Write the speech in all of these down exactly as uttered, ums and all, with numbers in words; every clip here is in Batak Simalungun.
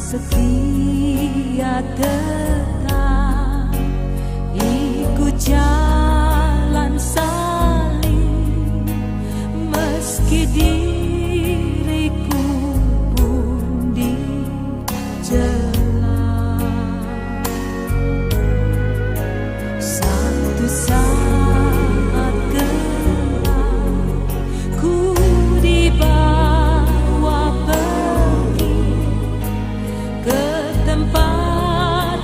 Setia tetap ikut jalan salib, meski diriku pun dicela. Satu saat kelak ku dibawa pergi ke tempat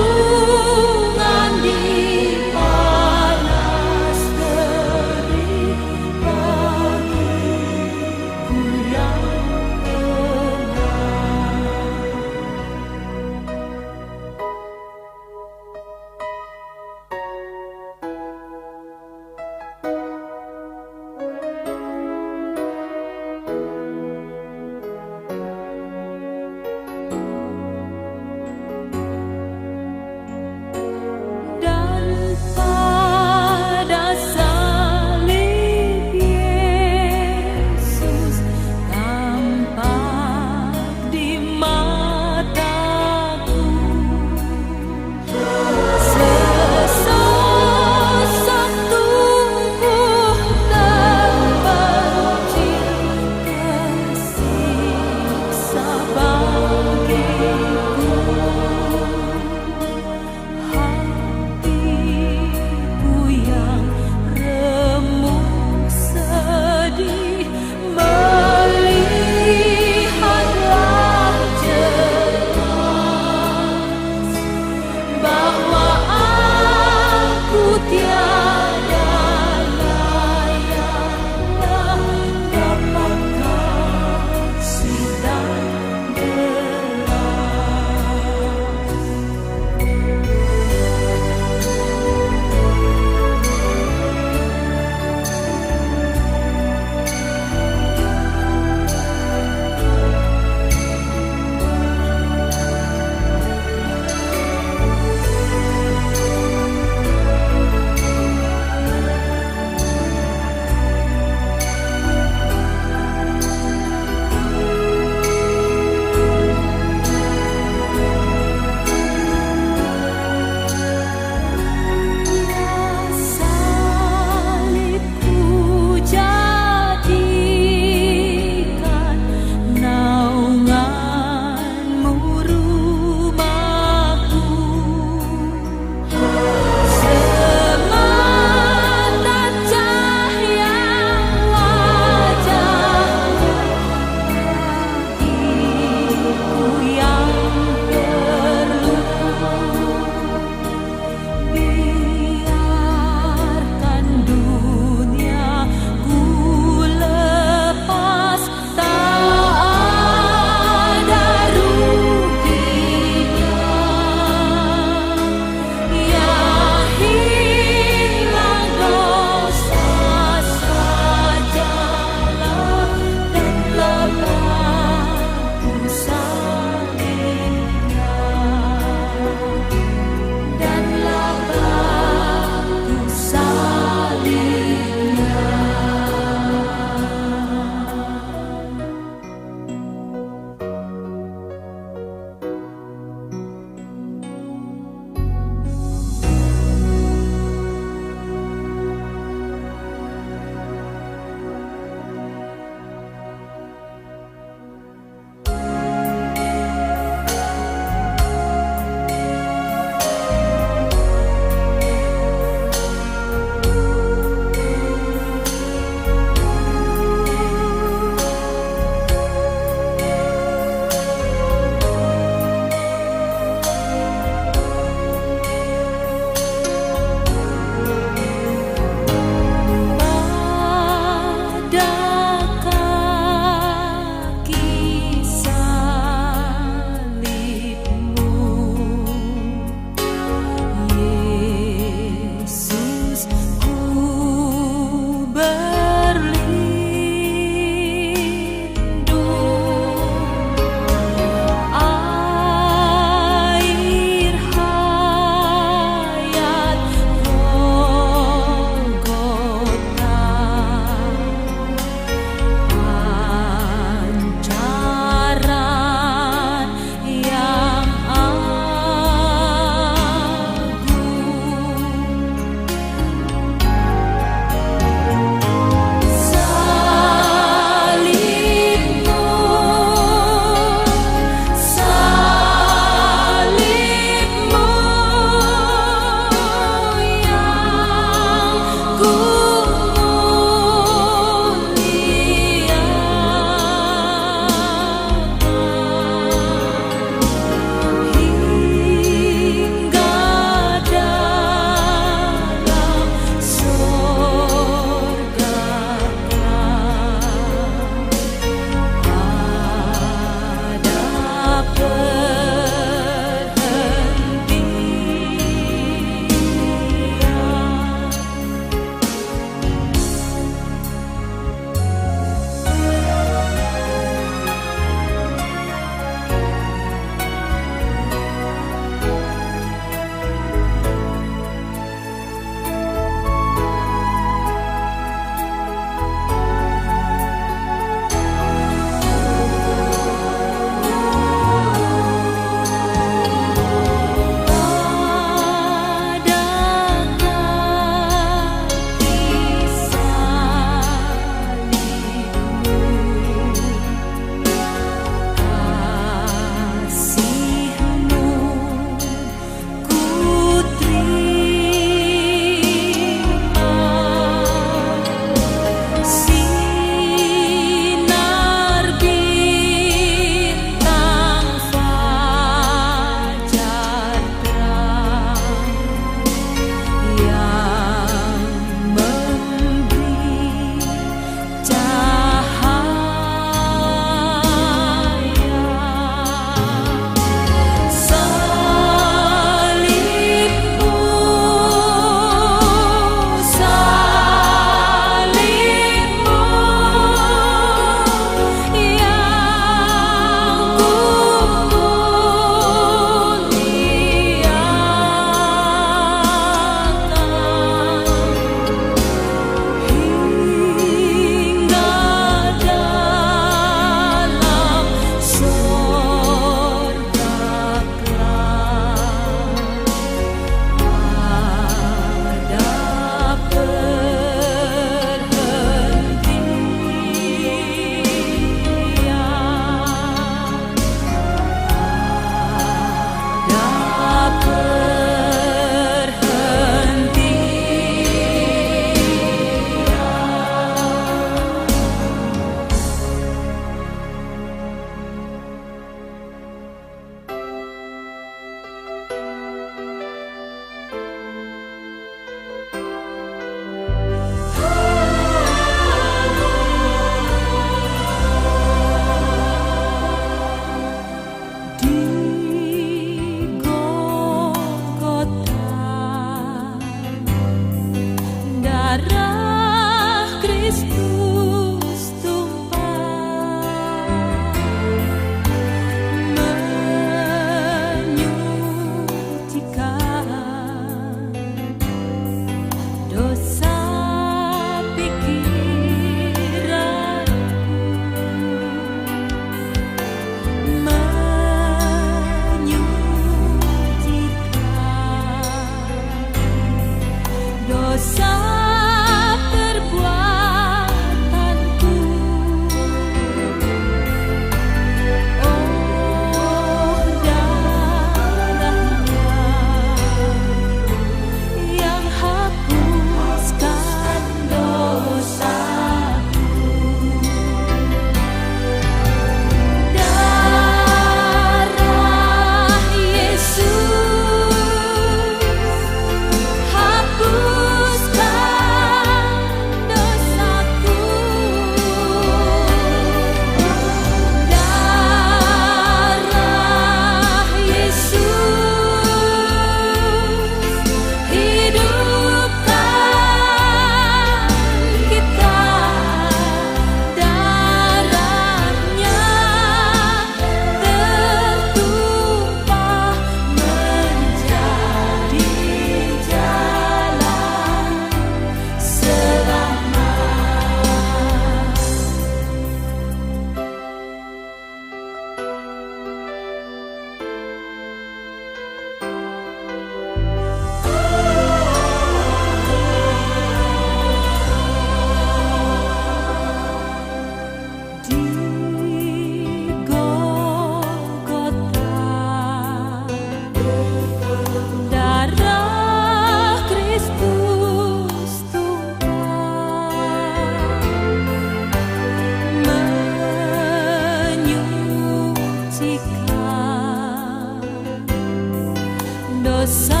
Dosa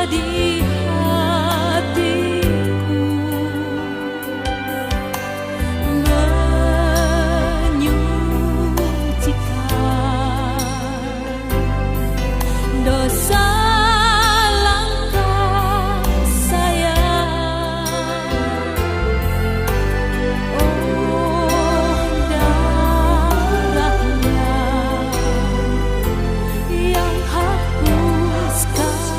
di hatiku menyucikan dosa langkah saya. Oh, darahnya yang hapuskan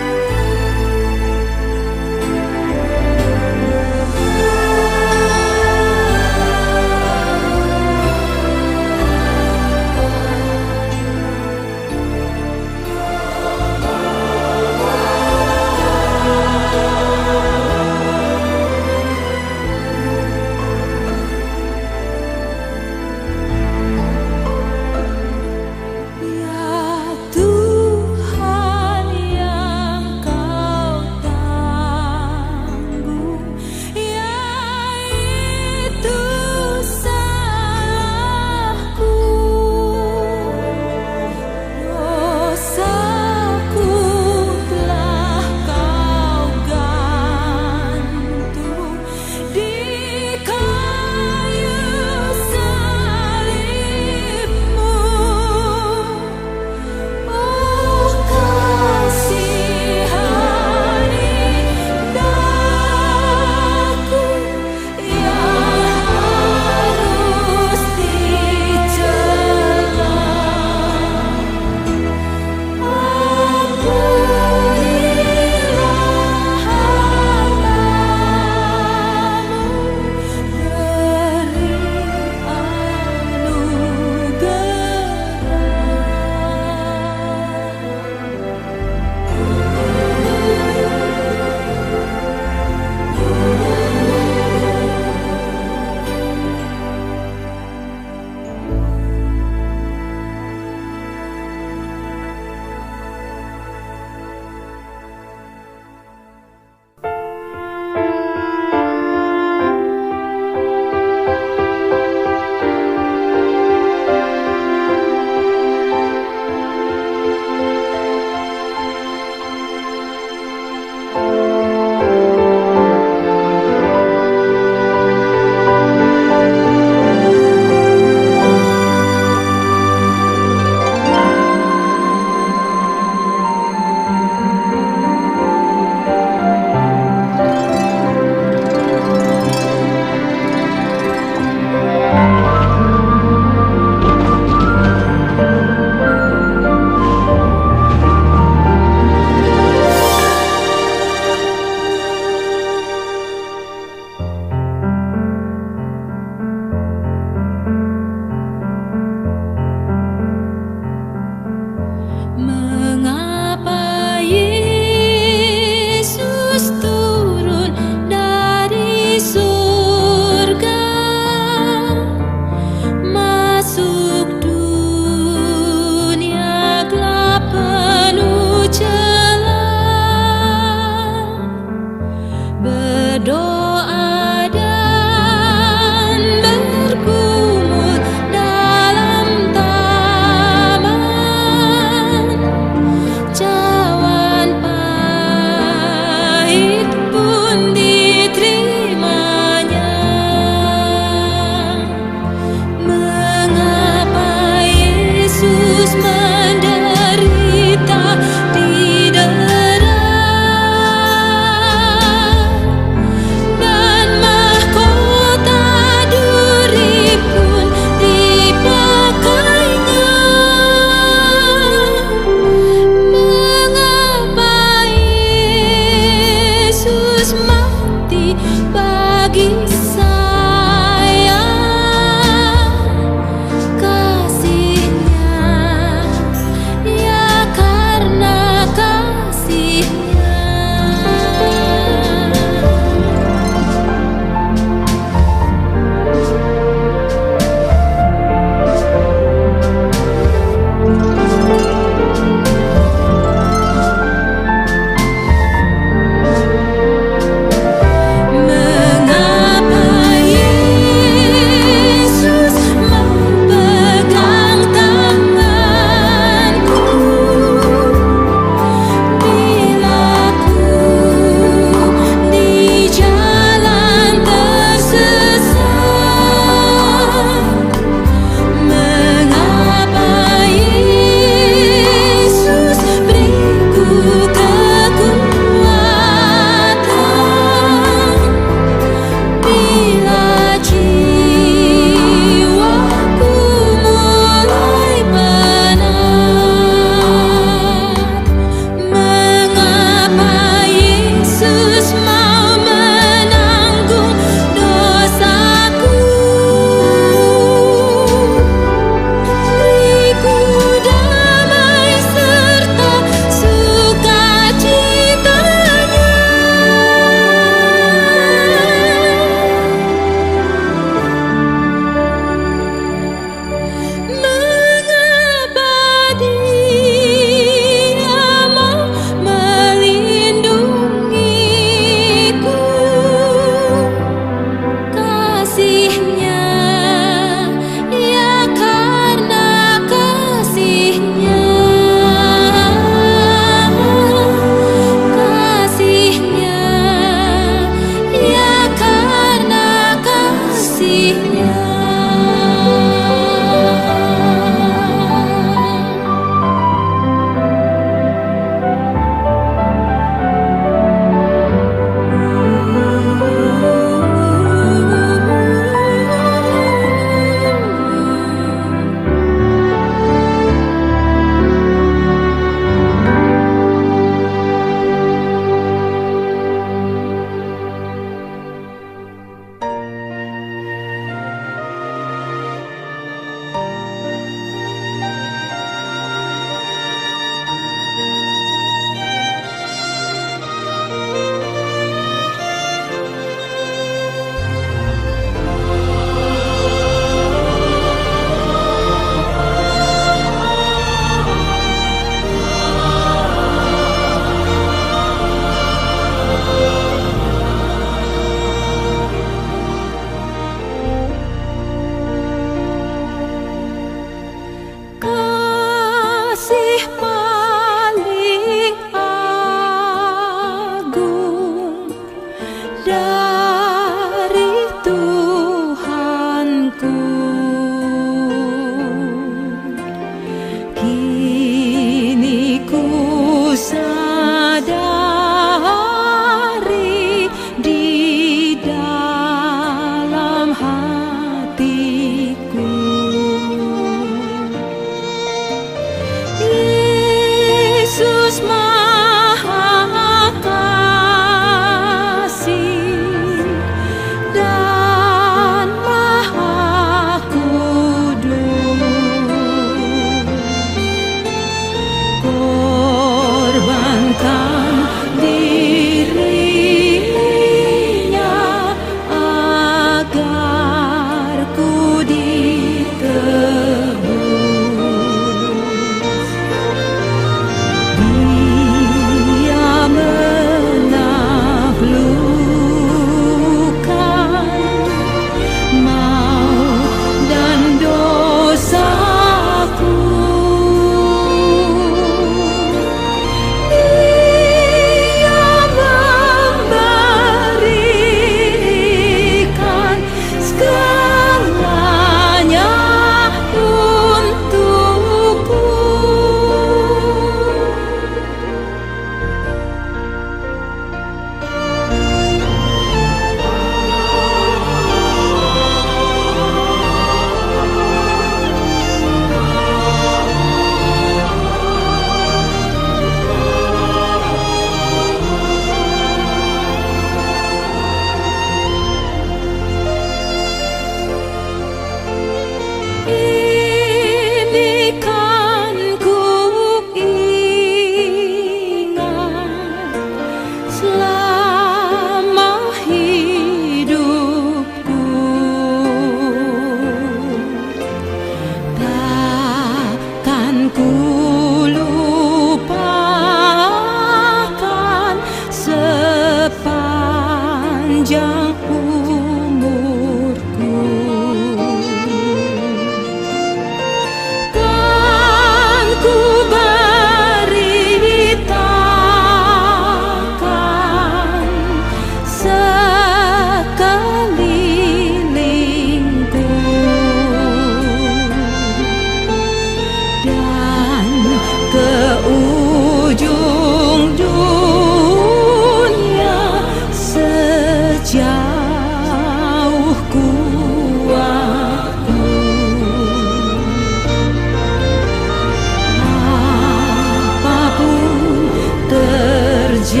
Jadi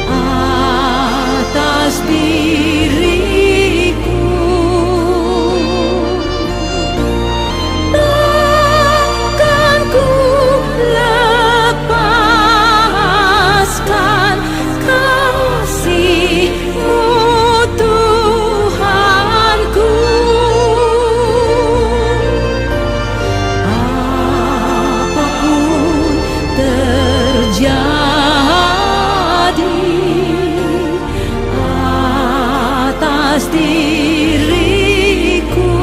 atas diriku, takkan ku lepaskan kasih-Mu, Tuhanku. Apapun terjadi atas diriku,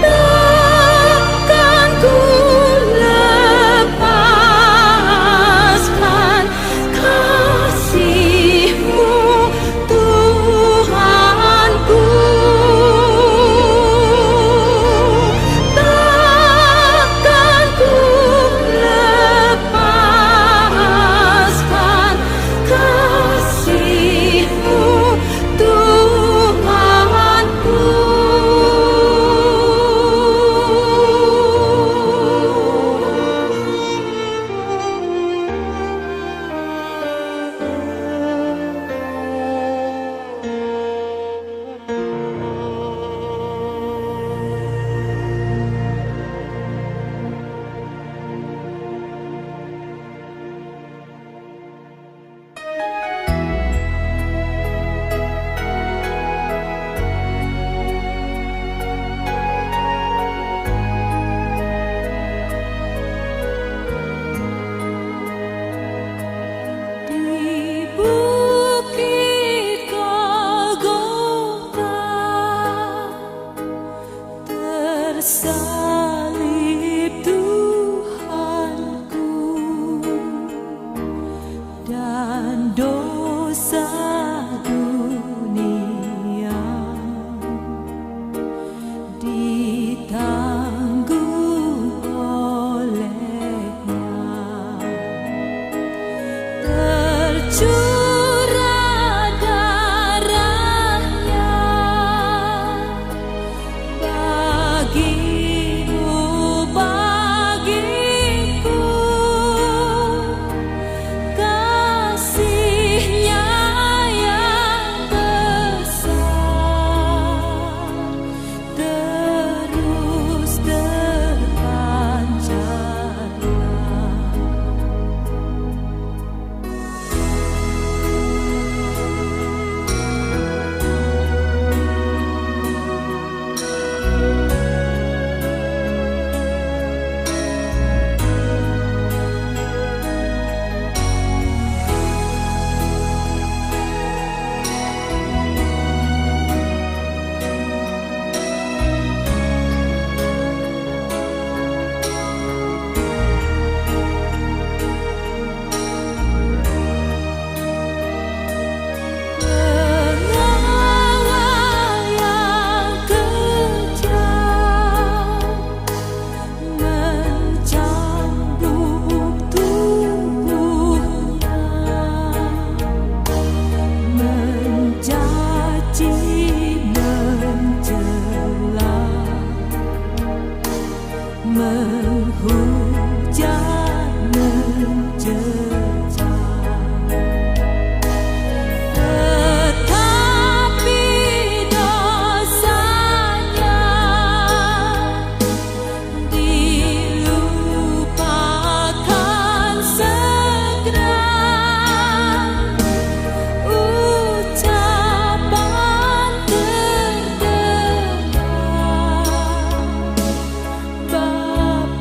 takkan ku lepaskan kasih-Mu, Tuhanku. Takkan ku lepaskan kasih-Mu, Tuhanku. Di Bukit Golgota tersalib Tuhanku, dan dosa dunia ditanggung olehnya. Tercurah darahnya bagimu, bagiku, kasihnya yang besar terus terpancarlah. Pengawal yang kejam mencambuk tubuhnya, mencaci, mencela, menghujat, mencecah. Tetapi dosanya dilupakan segera, ucapan terdengar, Bapa,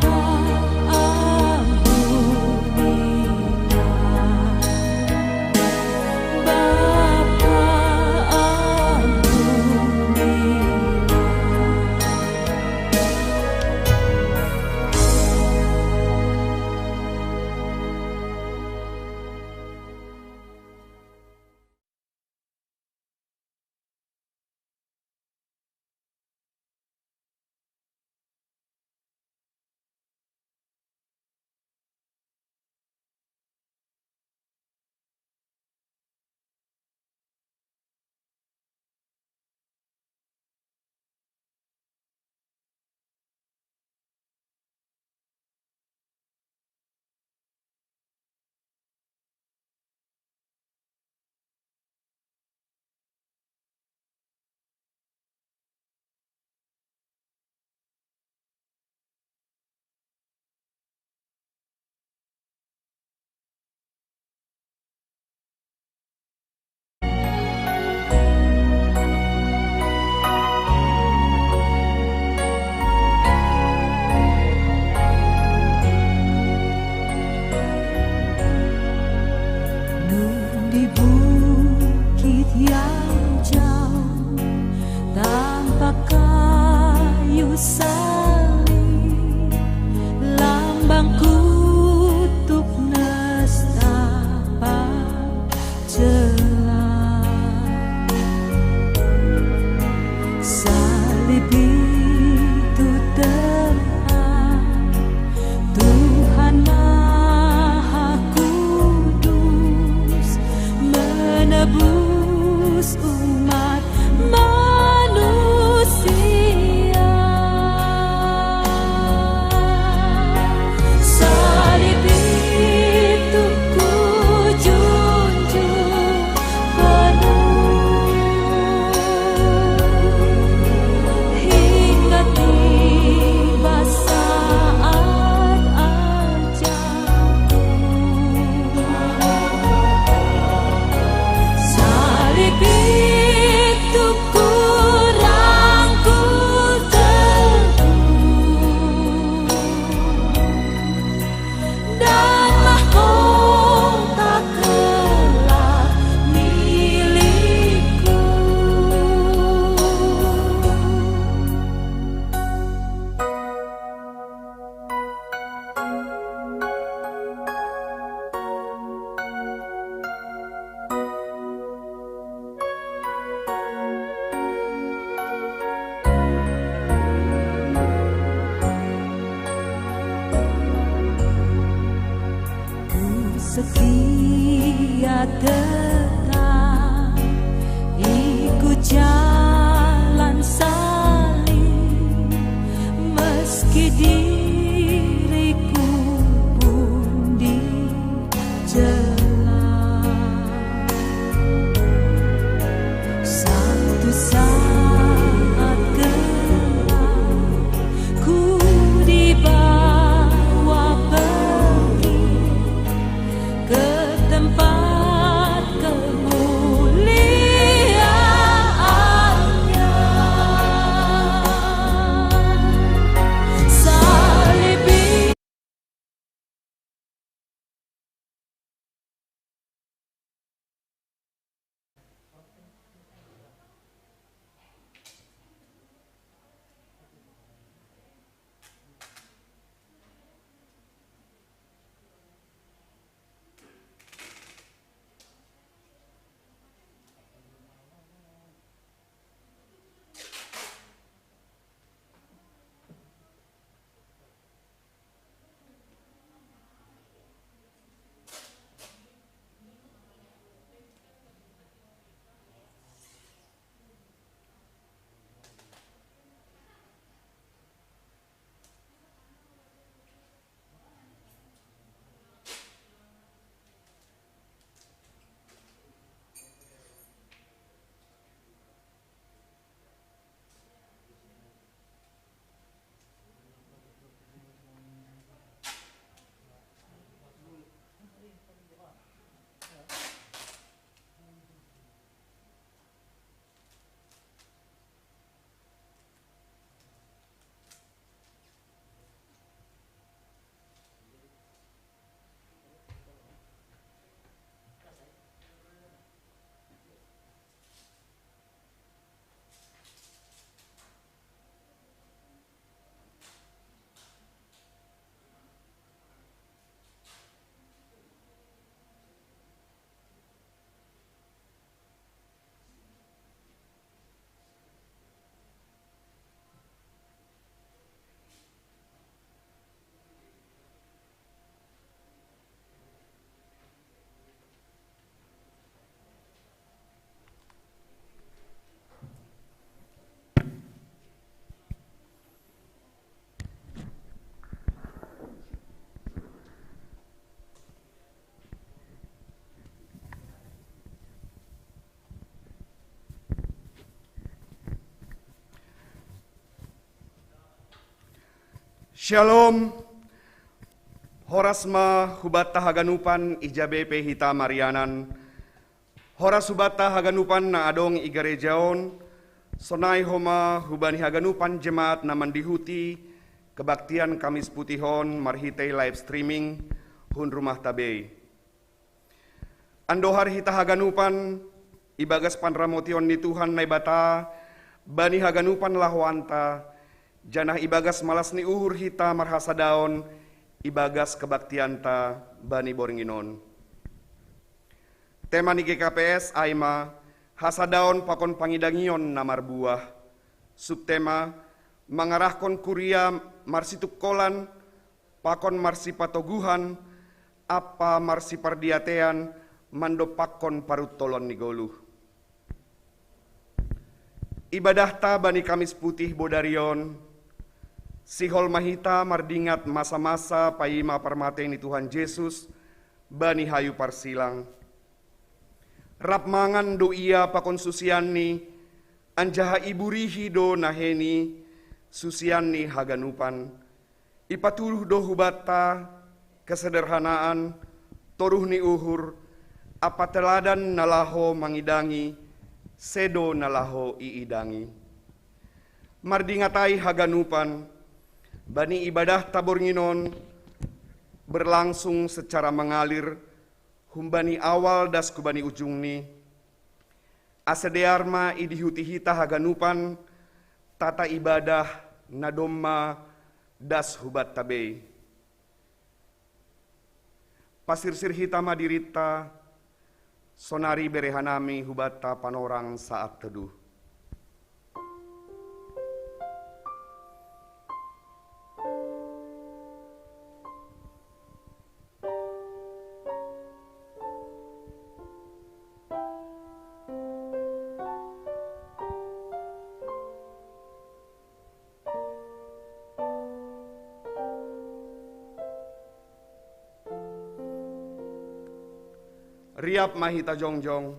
Tetap ikut jalan salib, meski diriku pun dicela. Satu saat kelak ku dibawa pergi ke tempat kemuliaannya. Salib. Shalom. Horas ma hubata haganupan ija be pe hita marianan. Horas hubata haganupan na adong i gareja on, sonai homa hubani haganupan jemaat na mandihuti kebaktian Kamis Putih on marhitei live streaming hun rumahta bei. Andohar hita haganupan, ibagas panramotion ni Tuhan Naibata, bani haganupan lahoanta, janah ibagas malas ni uhur hita marhasadaon, ibagas kebaktianta bani borngin on. Tema ni G K P S ai ma, hasadaon pakon pangidangion na marbuah. Subtema, mangarahkon kuria marsitungkolan, pakon marsipatoguhan, ampa marsipardiatean mandompakkon paruntolon ni goluh. Ibadahta bani Kamis Putih bodari on, sihol ma hita mardingat masa-masa paima parmatei ni Tuhan Jesus bani hayu parsilang. Rap mangan do Ia pakon susianNi, anjaha iburihi do naheiNi susianNi haganupan. Ipatuduh do hubanta kesederhanaan, toruh ni uhur, ampa teladan na laho mangidangi, sedo na laho iidangi. Mardingat ai haganupan, bani ibadahta borngin on berlangsung secara mengalir, humbani awal das hubani ujungni, ase dear ma idihuti hita haganupan tata ibadah na domma das hubanta bei. Pasirsir hita ma dirinta, sonari bere hanami hubanta panorang saat teduh. Riap ma hita jongjong.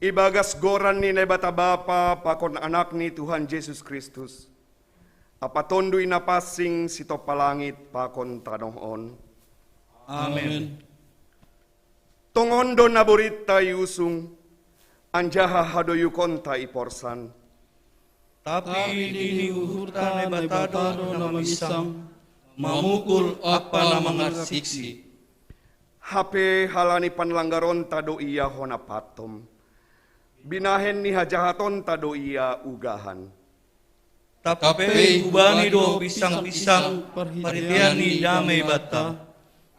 Ibagas goran ni Naibata Bapa pakon Anakni Tuhan Jesus Kristus, Apa Tonduy Napasing sitopa langit pakon tanoh on. Amen. Tongon do naborinta iusung, anjaha hadoyukonta iporsan. Tapi di ni uhurta Naibata do na mamisang, mamukul ampa na mangarsiksi. Hape halani panlanggaronta do ia hona pantom. Binahen ni hajahatonta do ia ugahan. Tapi hubani do pisang-pisang parhitean ni dame banta,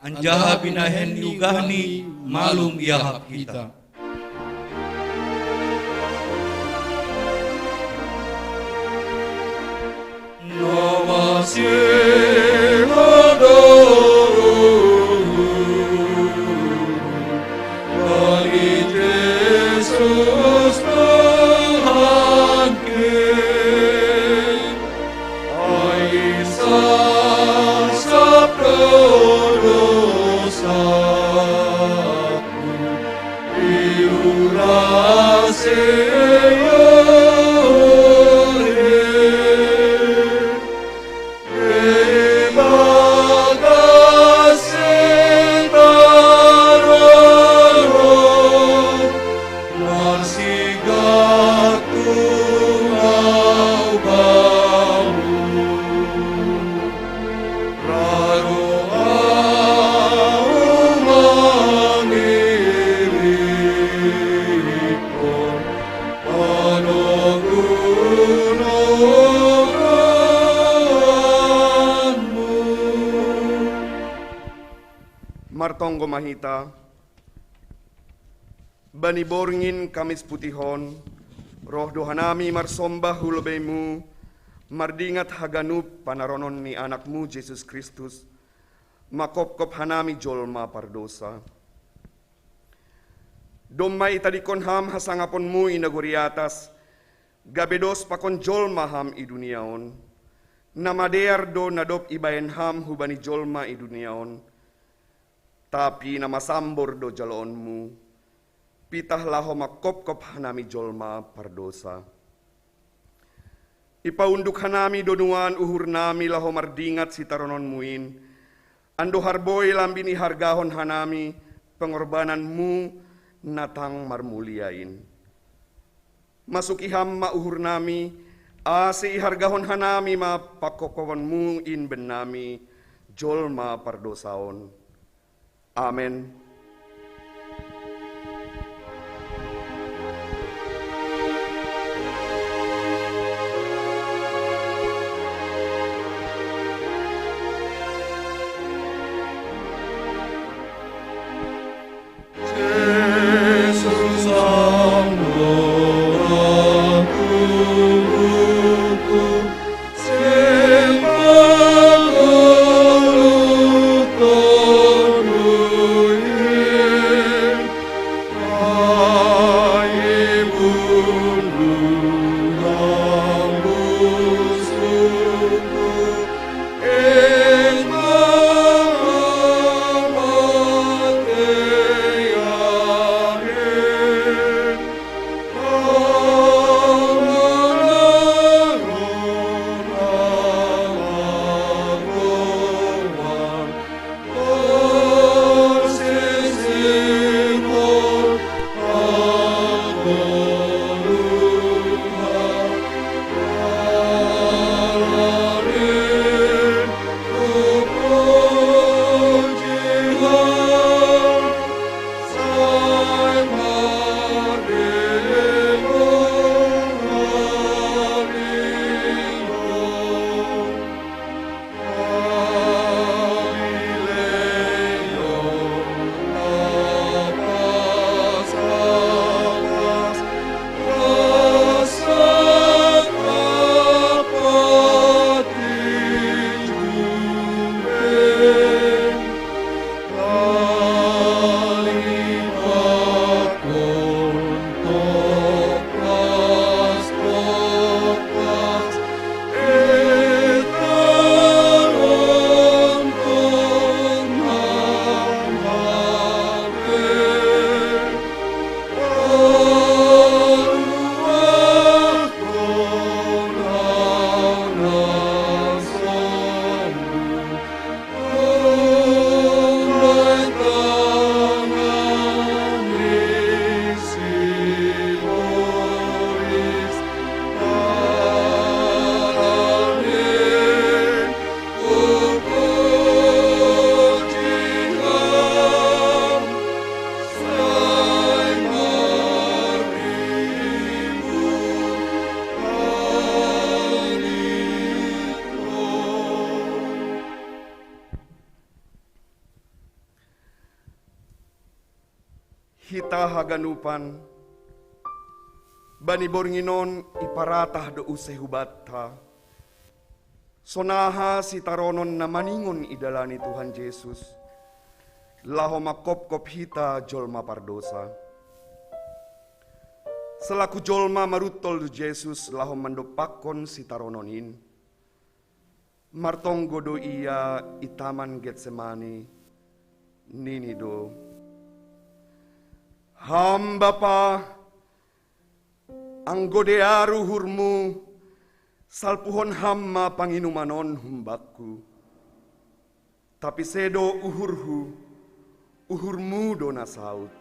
anjaha binahen ni ugahni malum iahap hita. Martonggo ma hita. Bani borngin Kamis putihon, roh do hanami marsombah hu lobeimu, mardingat haganup panaronon ni Anakmu Jesus Kristus, mangkopkop hanami jolma pardosa. Domma itadingkon ham hasangaponmu i nagori atas, gabe dos pakon jolma ham i dunia on. Na madear do na dob ibahen ham hubani jolma i dunia on. Tapi na masambor do jaloonmu. Pitah laho mangkopkop hanami jolma pardosa. Ipaunduk hanami do nuan uhurnami laho mardingat sitarononmu in, andohar boi lambin ihargahon hanami pengorbananmu na tang marmulia in. Masuki ham ma uhurnami, ase ihargahon hanami ma pangkopkoponmu in bennami, jolma pardosa on. Amen. Taha ganupan, bani borngin on iparatah do use hubanta, sonaha sitaronon na maningon idalani Tuhan Jesus, laho mangkopkop hita jolma pardosa. Selaku jolma maruntol do Jesus laho mandompakkon sitaronon in, martonggo do ia i taman Getsemani, nini do: Ham Bapa, anggo dear uhurmu, salpuhon ham ma panginuman on humbakku. Tapi sedo uhurhu, uhurmu do na saut.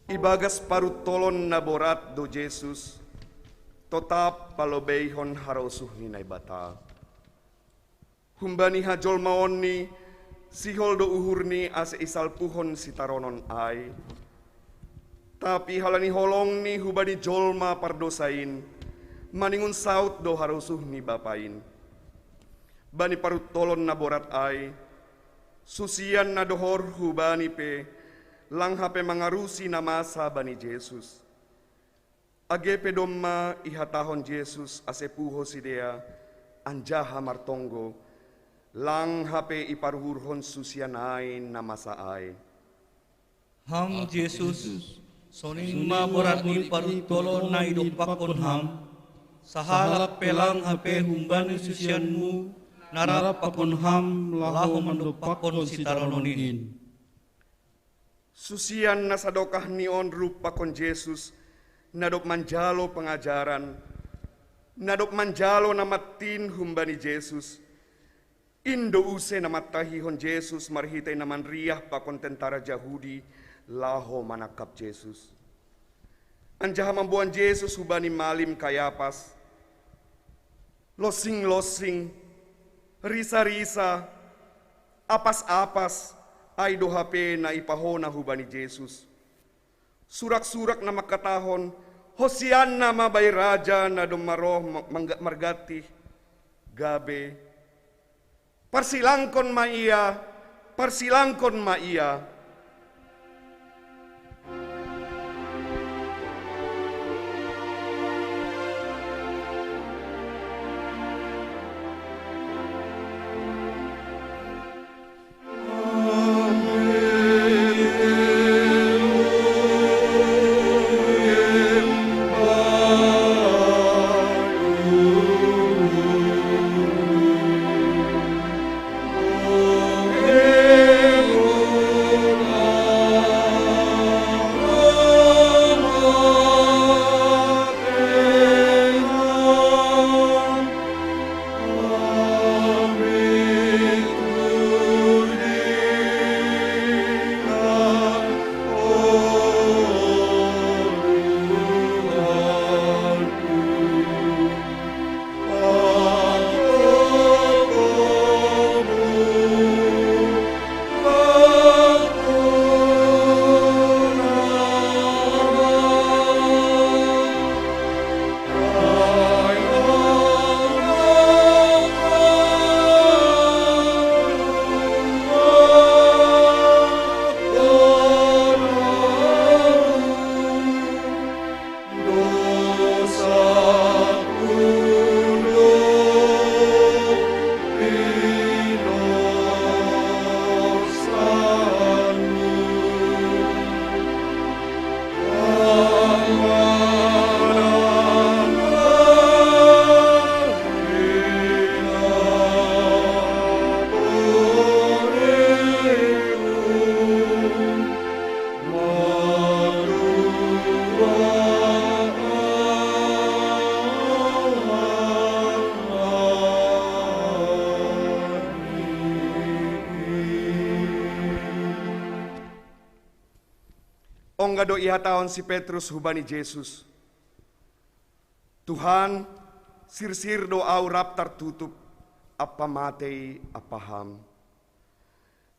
Ibagas paruntolon na borat do Jesus totap palobeihon harosuh ni Naibata. Humbani hajolmaonni sihol do uhurni ase isalpuhon sitaronon ai. Tapi halani holongni hubani jolma pardosa in, maningon saut do harosuh ni Bapa in. Bani paruntolon na borat ai, susian na dohor hubani pe lang hape mangarusi na masa bani Jesus. Age pe domma ihatahon Jesus ase puho sidea, anjaha martonggo, lang hape iparuhurhon susian ai na masa ai. Ham Jesus, sonin ma borat ni paruntolon na idompakkon ham, sahalak pe lang hape humbani susianmu na rap pakon ham laho mandompakkon sitaronon in. Susian na sadokah ni on rup pakon Jesus, na dob manjalo pangajaran, na dob manjalo na mattin humbani Jesus. In do use na mantahihon Jesus marhitei na manriah pakon tentara Jahudi laho manangkap Jesus. Anjaha mamboan Jesus hubani malim Kayapas, losing-losing, risa-risa, apas-apas, ai do hape na ipahona hubani Jesus. Surak-surak na mangkatahon: Hosianna ma bai Raja na domma roh ma-, mangga-, margantih, gabe: Parsilangkon ma ia, parsilangkon ma ia. Ongga do ihatahon si Petrus hubani Jesus: Tuhan, sirsir do ahu rap tartutup, ampa matei ampa Ham.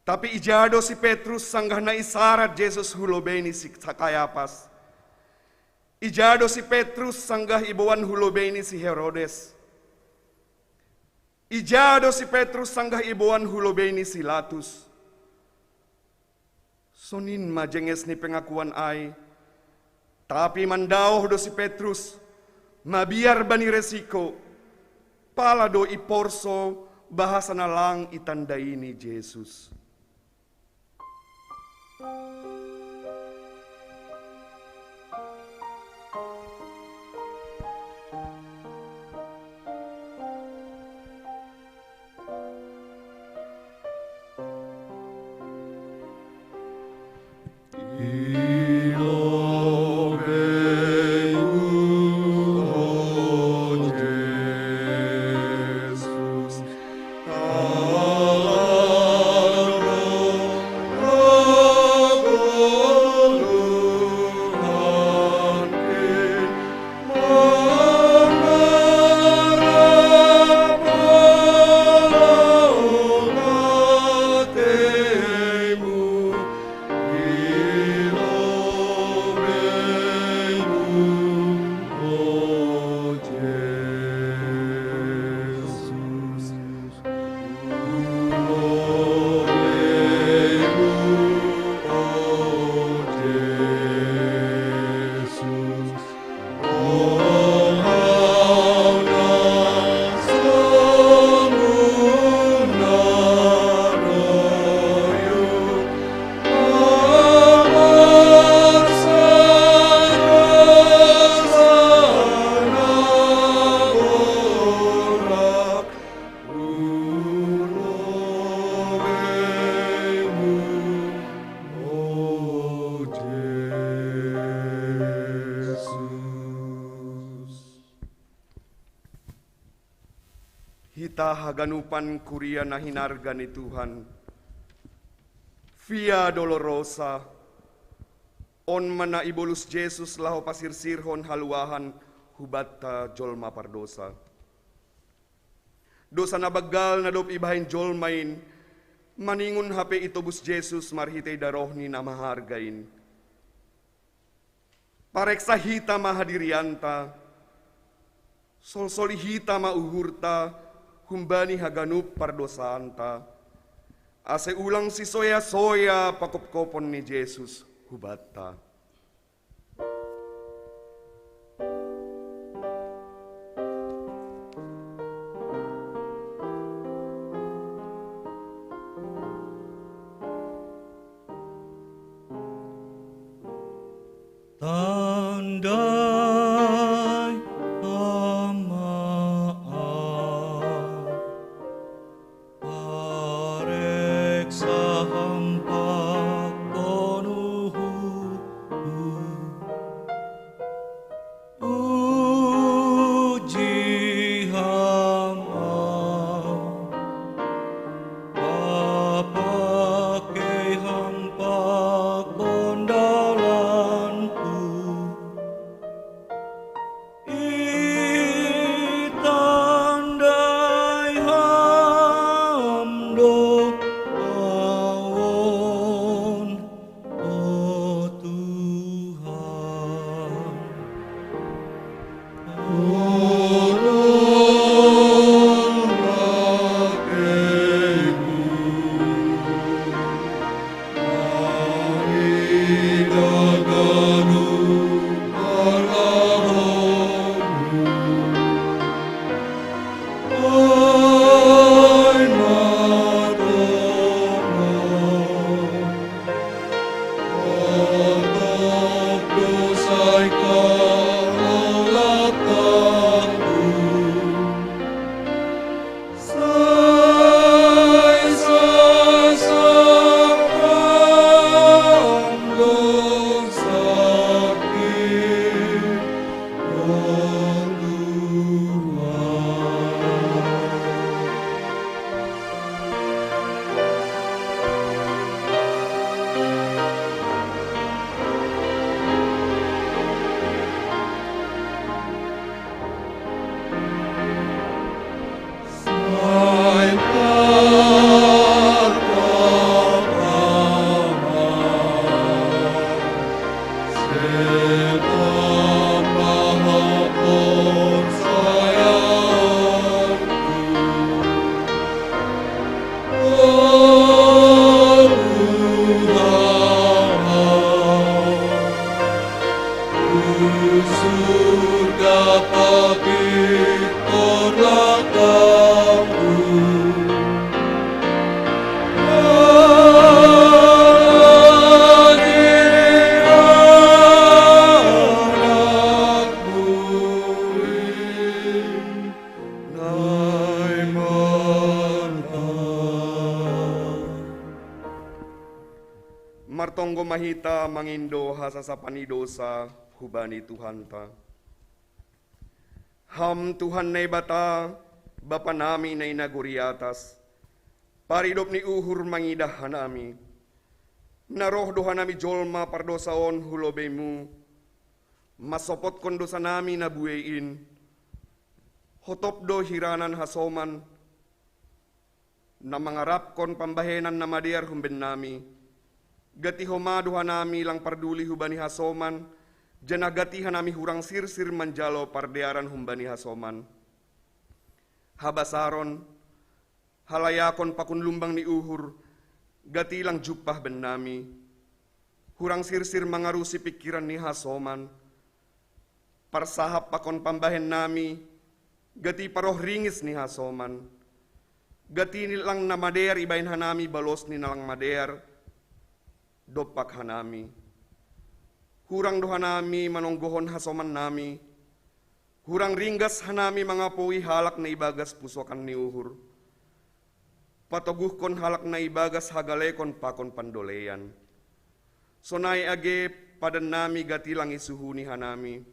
Tapi ija do si Petrus sanggah na isarat Jesus hu lobei ni si Kayapas? Ija do si Petrus sanggah iboan hu lobei ni si Herodes? Ija do si Petrus sanggah iboan hu lobei ni si Latus? Sonin ma jenges ni pengakuan ai, tapi mandaoh do si Petrus, mabiar bani resiko, pala do iporso bahasa na lang itandai ni Jesus. Hita haganupan kuria na hinarga ni Tuhan, Via Dolorosa, on ma na ibolus Jesus laho pasirsirhon haluahan hubanta jolma pardosa. Dosa na banggal na dob ibahen jolma in, maningon hape itobus Jesus marhitei darohNi na maharga in. Pareksa hita ma hadirianta, solsoli hita ma uhurta humbani haganup pardosaanta, ase ulang sisoya-soya pakopkopon ni Jesus hubanta. Tandai Ham ma ahu, pareksa Ham pakon uhurhu. Uji Ham ahu, papakei Ham pakon dalanhu. Martonggo ma hita mangindo hasasapa ni dosa hubani Tuhanta. Ham Tuhan Naibata, Bapa nami na i nagori atas, paridop ni uhur mangidah hanami. Na roh do hanami jolma pardosa on hu lobeimu, mansopotkon dosa nami na buei in. Hotop do hiranan hasoman, na mangarapkon pambahenan na madear humbennami. Gati homa do hanami lang parduli hubani hasoman, janah gati hanami hurang sirsir manjalo pardearan humbani hasoman. Habasaron, halayakon pakon lumbang ni uhur, gati lang jumpah bennami. Hurang sirsir mangarusi pingkiran ni hasoman. Parsahap pakon pambahen nami, gati paroh ringis ni hasoman. Gati ni lang na madear ibahen hanami balos ni na lang madear, dompak hanami. Hurang do hanami manonggohon hasoman nami. Hurang ringgas hanami mangapoi halak na ibagas pusokan ni uhur. Patoguhkon halak na ibagas hagalekon pakon pandoleian. Sonai age padan nami gati lang isuhuni hanami.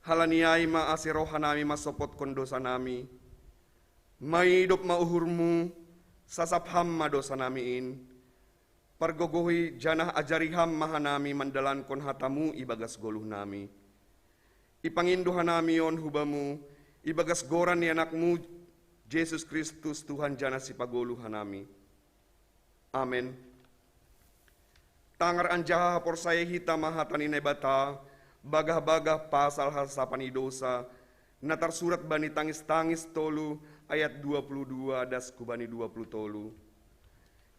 Halani ai ma ase roh hanami mansopotkon dosa nami. Maidop ma uhurmu, sasap ham ma dosa nami in. Pargogohi janah ajari ham ma hanami mandalankon hatamu ibagas goluh nami. Ipangindo hanami on hubamu, ibagas goran ni anakmu, Jesus Kristus Tuhan janah sipagoluh hanami. Amen. Tangar anjaha haporsaya hita ma hata ni Naibata, bagah-bagah pasal hasasapa ni dosa, na tarsurat bani Tangis-tangis tolu ayat dua puluh dua das hubani dua puluh tolu.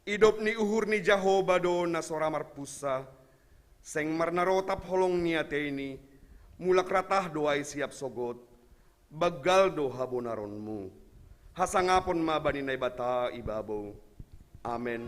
Idop ni uhur ni Jahoba do na so ra marpunsa, seng marnarotap holong ni ateini, mulak ratah do ai siap sogot, banggal do habonaronmu. Hasangapon ma bani Naibata i babou. Amen.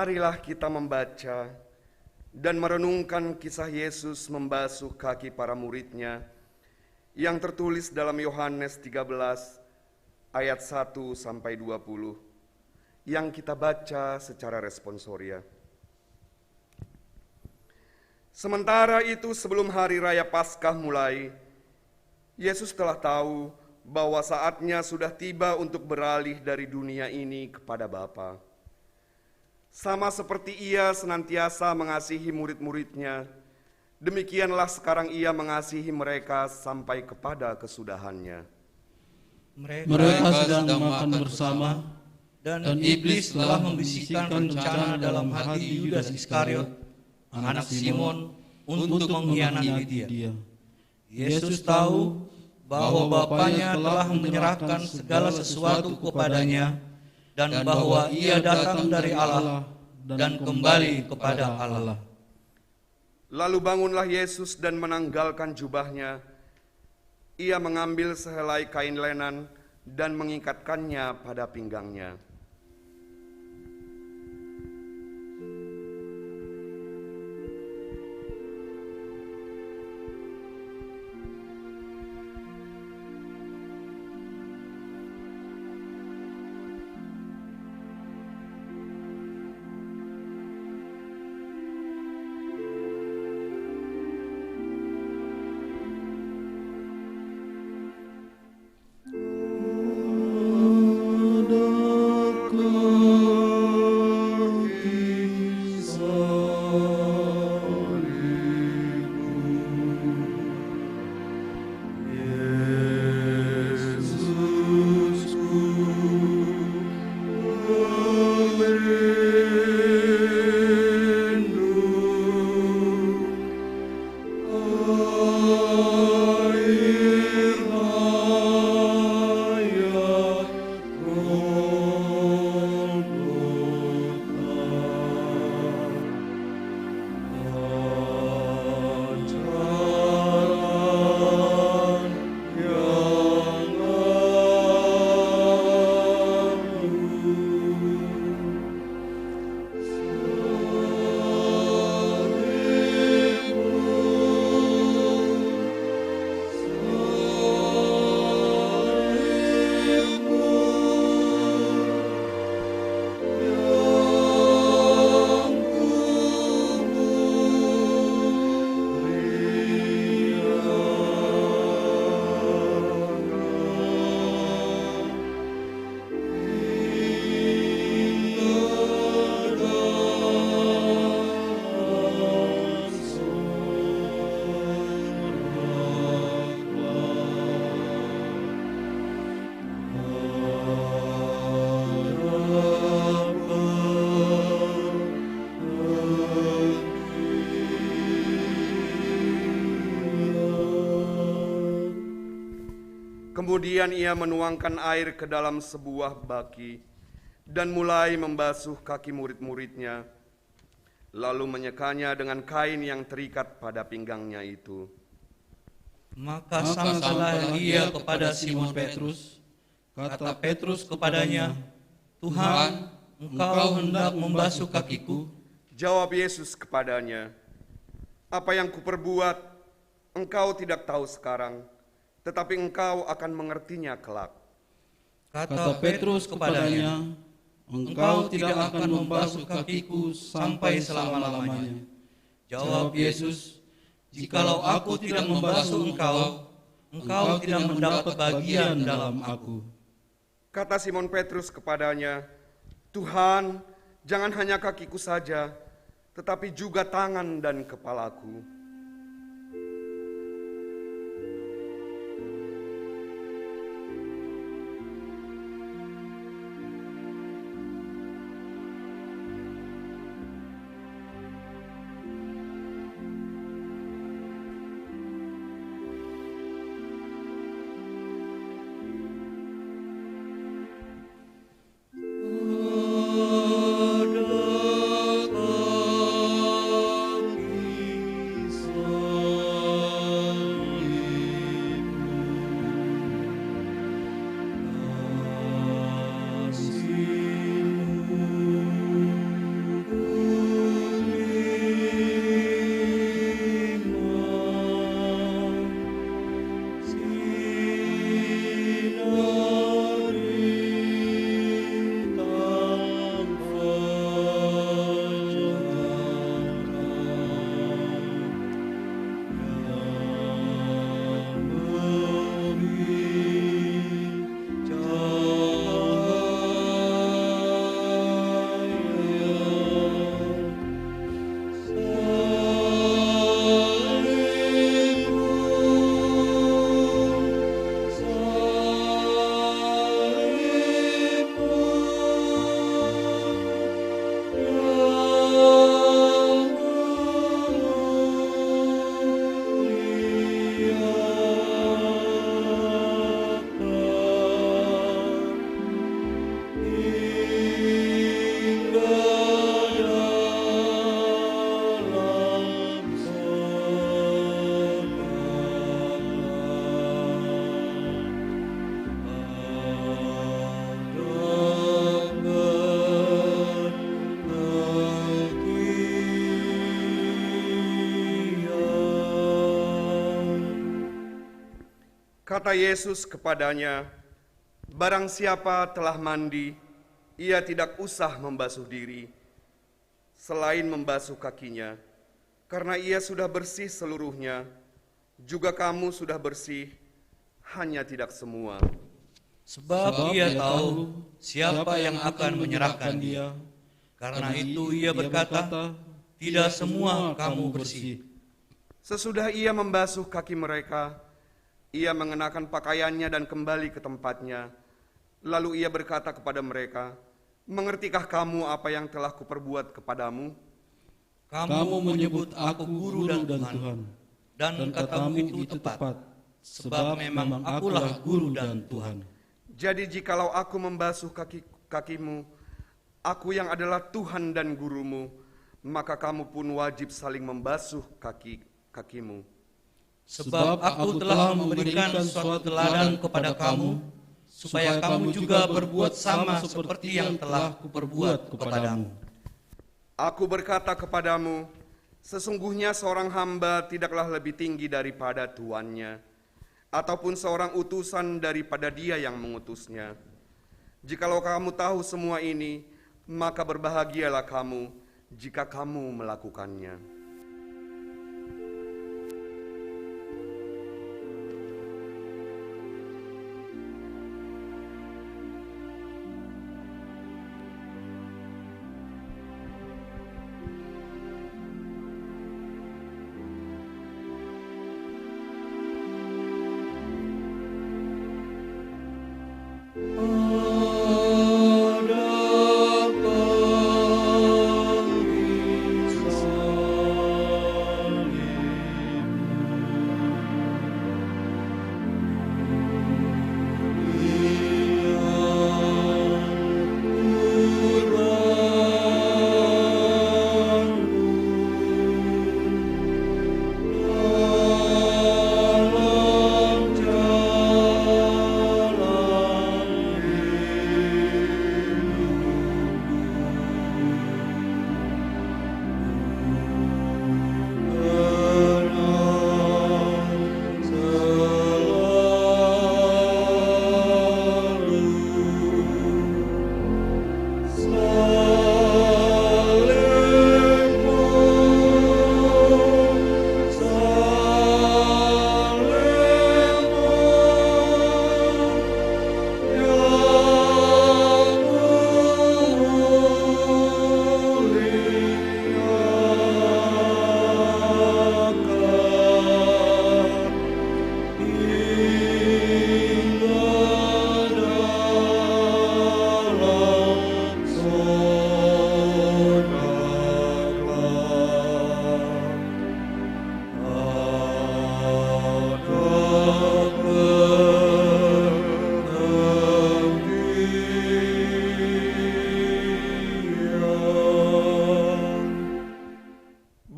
Marilah kita membaca dan merenungkan kisah Yesus membasuh kaki para muridnya yang tertulis dalam Yohanes tiga belas ayat satu sampai dua puluh, yang kita baca secara responsoria. Sementara itu, sebelum hari raya Paskah mulai, Yesus telah tahu bahwa saatnya sudah tiba untuk beralih dari dunia ini kepada Bapa. Sama seperti Ia senantiasa mengasihi murid-muridnya, demikianlah sekarang Ia mengasihi mereka sampai kepada kesudahannya. Mereka sedang makan bersama, dan iblis telah membisikkan rencana dalam hati Yudas Iskariot, anak Simon, untuk mengkhianati Dia. Yesus tahu bahwa Bapanya telah menyerahkan segala sesuatu kepadanya, dan bahwa Ia datang dari Allah dan kembali kepada Allah. Lalu bangunlah Yesus dan menanggalkan jubahnya. Ia mengambil sehelai kain lenan dan mengikatkannya pada pinggangnya. Kemudian Ia menuangkan air ke dalam sebuah baki dan mulai membasuh kaki murid-muridnya, lalu menyekanya dengan kain yang terikat pada pinggangnya itu. Maka sangkalah Ia kepada Simon Petrus. Kata Petrus kepadanya, "Tuhan, Engkau hendak membasuh kakiku?" Jawab Yesus kepadanya, "Apa yang Kuperbuat, engkau tidak tahu sekarang, tetapi engkau akan mengertinya kelak." Kata Petrus kepadanya, "Engkau tidak akan membasuh kakiku sampai selama-lamanya." Jawab Yesus, "Jikalau Aku tidak membasuh engkau, engkau tidak mendapat bagian dalam Aku." Kata Simon Petrus kepadanya, "Tuhan, jangan hanya kakiku saja, tetapi juga tangan dan kepalaku." Kata Yesus kepadanya, "Barang siapa telah mandi, ia tidak usah membasuh diri, selain membasuh kakinya, karena ia sudah bersih seluruhnya. Juga kamu sudah bersih, hanya tidak semua." Sebab ia tahu siapa yang akan menyerahkan dia. Karena itu ia berkata, "Tidak semua kamu bersih." Sesudah ia membasuh kaki mereka, ia mengenakan pakaiannya dan kembali ke tempatnya. Lalu ia berkata kepada mereka, "Mengertikah kamu apa yang telah kuperbuat kepadamu?" "Kamu menyebut aku guru dan Tuhan, dan katamu itu tepat, sebab memang akulah guru dan Tuhan." "Jadi jikalau aku membasuh kaki kakimu, aku yang adalah Tuhan dan gurumu, maka kamu pun wajib saling membasuh kaki kakimu." "Sebab aku telah memberikan suatu teladan kepada kamu, supaya kamu juga berbuat sama seperti yang telah kuperbuat kepadamu." "Aku berkata kepadamu, sesungguhnya seorang hamba tidaklah lebih tinggi daripada tuannya, ataupun seorang utusan daripada dia yang mengutusnya. Jikalau kamu tahu semua ini, maka berbahagialah kamu jika kamu melakukannya."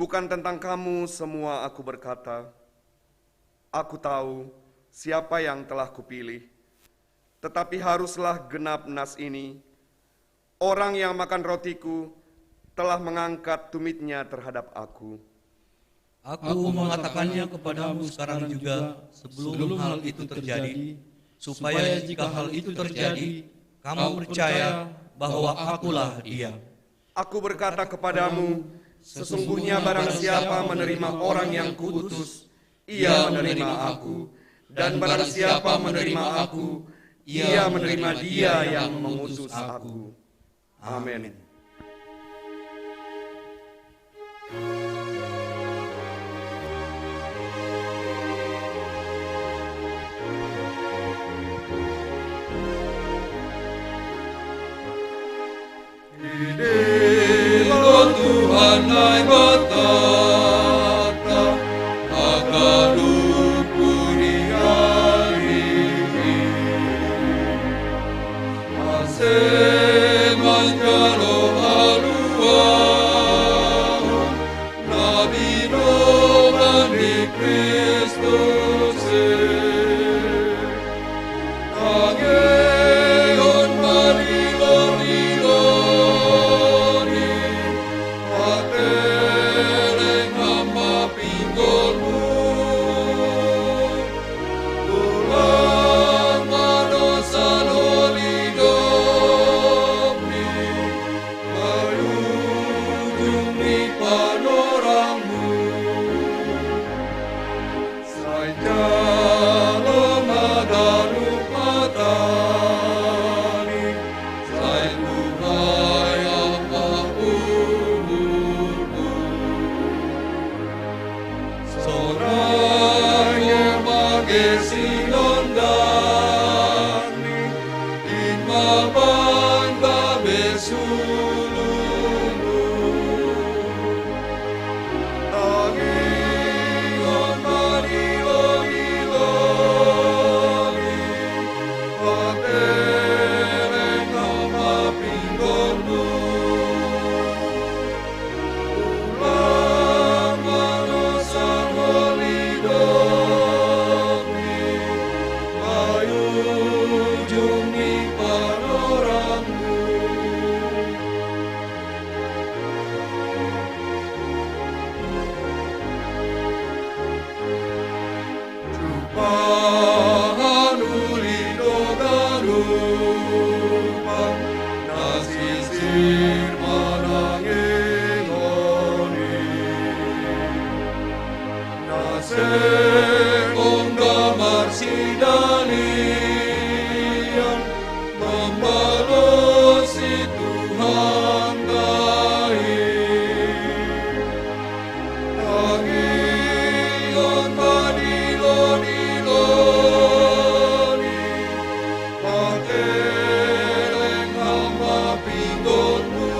Bukan tentang kamu semua aku berkata. Aku tahu siapa yang telah kupilih. Tetapi haruslah genap nas ini, orang yang makan rotiku telah mengangkat tumitnya terhadap aku. Aku mengatakannya kepadamu sekarang juga, sebelum hal itu terjadi, supaya jika hal itu terjadi, kamu percaya bahwa akulah dia. Aku berkata kepadamu, sesungguhnya barang siapa menerima orang yang kuutus, ia menerima aku. Dan barang siapa menerima aku, ia menerima dia yang mengutus aku. Amin. Idilo Tuhan Naibata, akadu puriari, ase manjalo alua, nabi no bani Kristus. panorangmu. Sai jalo maganup hatani, sai buhai apa uhurku. Sorai magesi nondangni, in mabangga besulumu. Tangihon manilo-niloni, pateleng hama pinggonmu. Ulang manosanghon idopmi, bai ujung ni panorangmu. Jumpahan uli do ganupan, na sirsir manangihon i. Na seng ongga marsidalian, mambalosi Tuhan baik. Tangihon manilo-niloni, pateleng hama pinggonmu.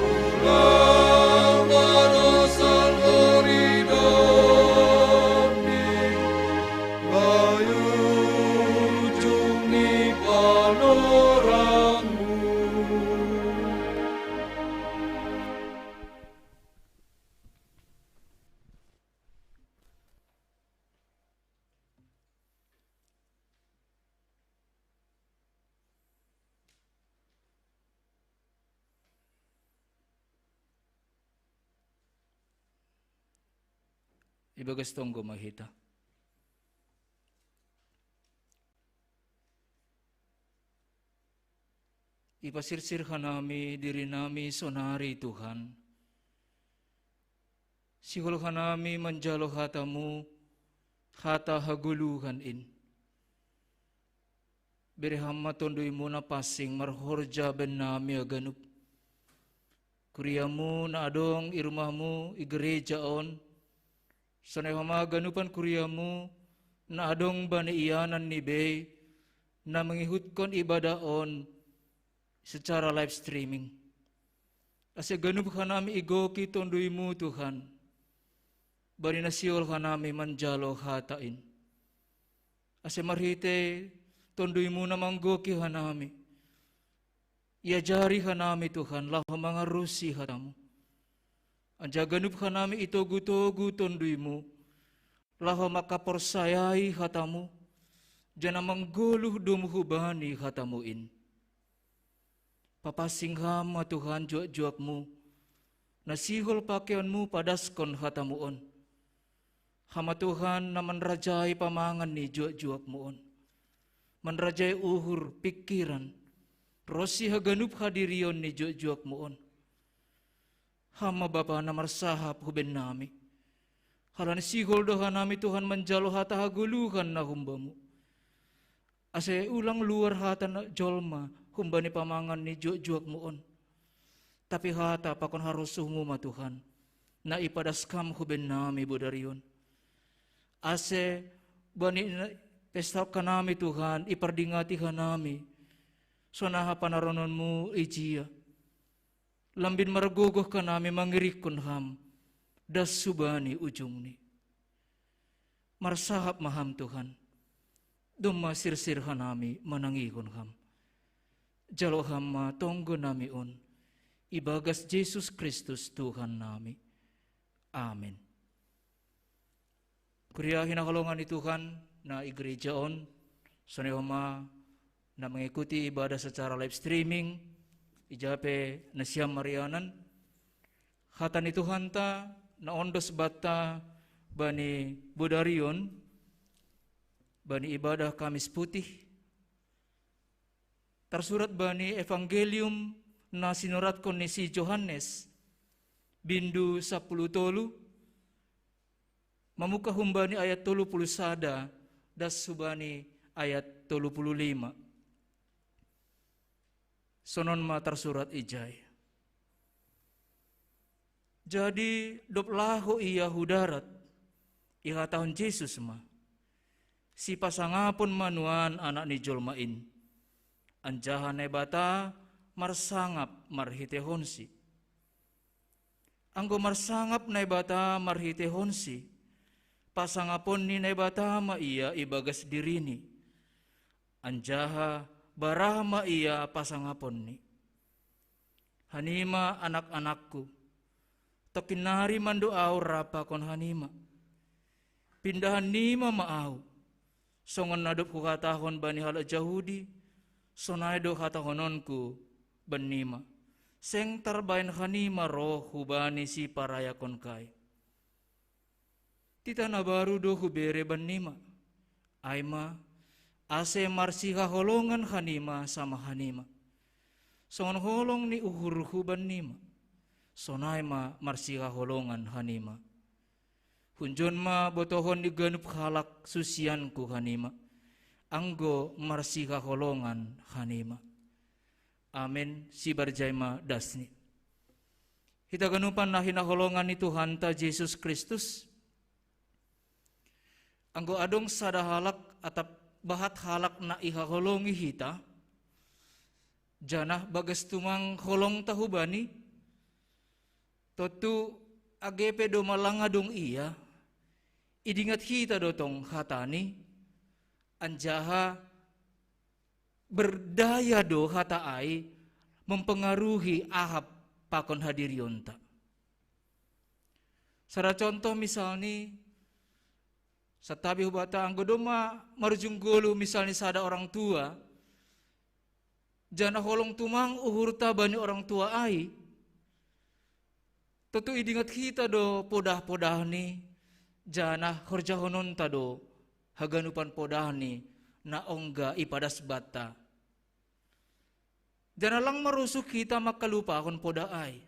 Ulang manosanghon idopmi, bai ujung ni panorangmu. Ibagas tonggo ma hita. Ipasirsir hanami diri nami sonari, Tuhan. Sihol hanami manjalo hatamu, hata hagoluhan in. Bere hama tonduymu na pansing marhorja bennami haganup. Kuriamu na adong i rumahmu i gereja on, sonai hama haganupan kuriamu na adong bani ianan ni bei, na mangihutkon ibadah on secara live streaming. Ase ganup hanami igoki tonduymu, Tuhan, bani na sihol hanami manjalo hata in. Ase marhite tonduymu na manggoki hanami, iajari hanami, Tuhan, laho mangarusi hatamu. Anjaha ganup hanami itogu-togu tonduymu, laho mangkaporsayai hatamu, janah manggoluh domu hubani hatamu in. Papansing ham ma Tuhan juak-juakmu, na sihol pakeonmu padaskon hatamu on. Ham ma Tuhan na manrajai pamangan ni juak-juakmu on, manrajai uhur, pingkiran, ronsi haganup hadirion ni juak-juakmu on. Ham ma Bapa na marsahap hu bennami, halani sihol do hanami, Tuhan, manjalo hata hagoluhan na humbamu. Ase ulang luar hata na jolma humbani pamangan ni juak-juakmu on, tapi hata pakon harosuhmu ma, Tuhan, na ipadas Kam hu bennami bodari on. Ase bani na pestahon hanami, Tuhan, ipardingati hanami sonaha panarononmu ijia, lambin margogoh hanami mangirikkon Ham das hubani ujungni. Marsahap ma Ham, Tuhan, domma sirsir hanami manangihon Ham. Jalo Ham ma tonggo nami on, ibagas Jesus Kristus Tuhan nami. Amin. Kuria hinaholongan ni Tuhan na i gereja on, sonai homa na mengikuti ibadah secara live streaming, ija pe nasiam marianan. Hata ni Tuhanta na ondos banta bani bodari on, bani ibadah Kamis Putih, tarsurat bani Evangelium na sinuratkon ni si Johannes, bindu sapuluh tolu, mamuka humbani ayat tolu puluh sada, das hubani ayat tolu puluh lima. Sonon ma tarsurat ijai. Jadi, dob laho ia hu darat, ihatahon Jesus ma: Sipasangapon ma nuan Anak ni jolma in. Anjaha Naibata marsangap marhiteihonsi. Anggo marsangap Naibata marhiteihonsi, pasangapon ni Naibata ma ia ibagas dirini. Anjaha bara ma ia pasangaponni. Hanima anak-anakku, tongkin nari ma ndo ahu rap pakon hanima. Pindahan nima ma ahu. Songon na dob huhatahon bani halak Jahudi, sonai do hatahononku bannima: Seng tarbahen hanima roh hubani siparayakonkai. Titah na baru do hubere bannima. Ai ma, ase marsihaholongan hanima sama hanima. Songon holong ni uhurhu bannima, sonai ma marsihaholongan hanima. Hunjon ma botohon ni ganup halak susianku hanima, anggo marsihaholongan hanima. Amen. Sibarjai ma dasni. Hita ganupan na hinaholongan ni Tuhanta Jesus Kristus, anggo adong sada halak atap bahat halak na ihaholongi hita, janah bagas tumang holongta hubani, tontu age pe do malang adong ia, idingat hita do tong hatani, anjaha berdaya do hata ai mempengaruhi ahap pakon hadirionta. Sada contoh misalni, santabi hubata anggo domma marujung goluh misalni sada orang tua, janah holong tumang uhurta bani orang tua ai, tontu idingat hita do podah-podahni, janah horjahononta do haganupan podahni na ongga ipadas banta. Janah lang marosuh hita mangkalupahon podah ai.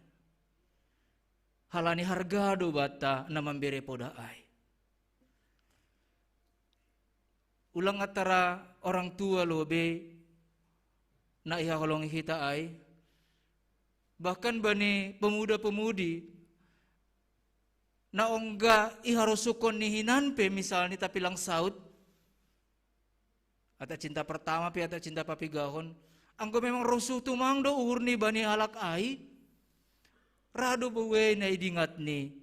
Halani harga do banta na mambere podah ai. Ulang antara orang tua lobe na ihaholongi hita ai, bahkan bani pemuda-pemudi na ongga iharosuhkon ni hinan pe misalni tapi lang saut, atap cinta pertama pe atap cinta papigahon, anggo memang rosuh tumang do uhurni bani halak ai, ra do buei na idingatni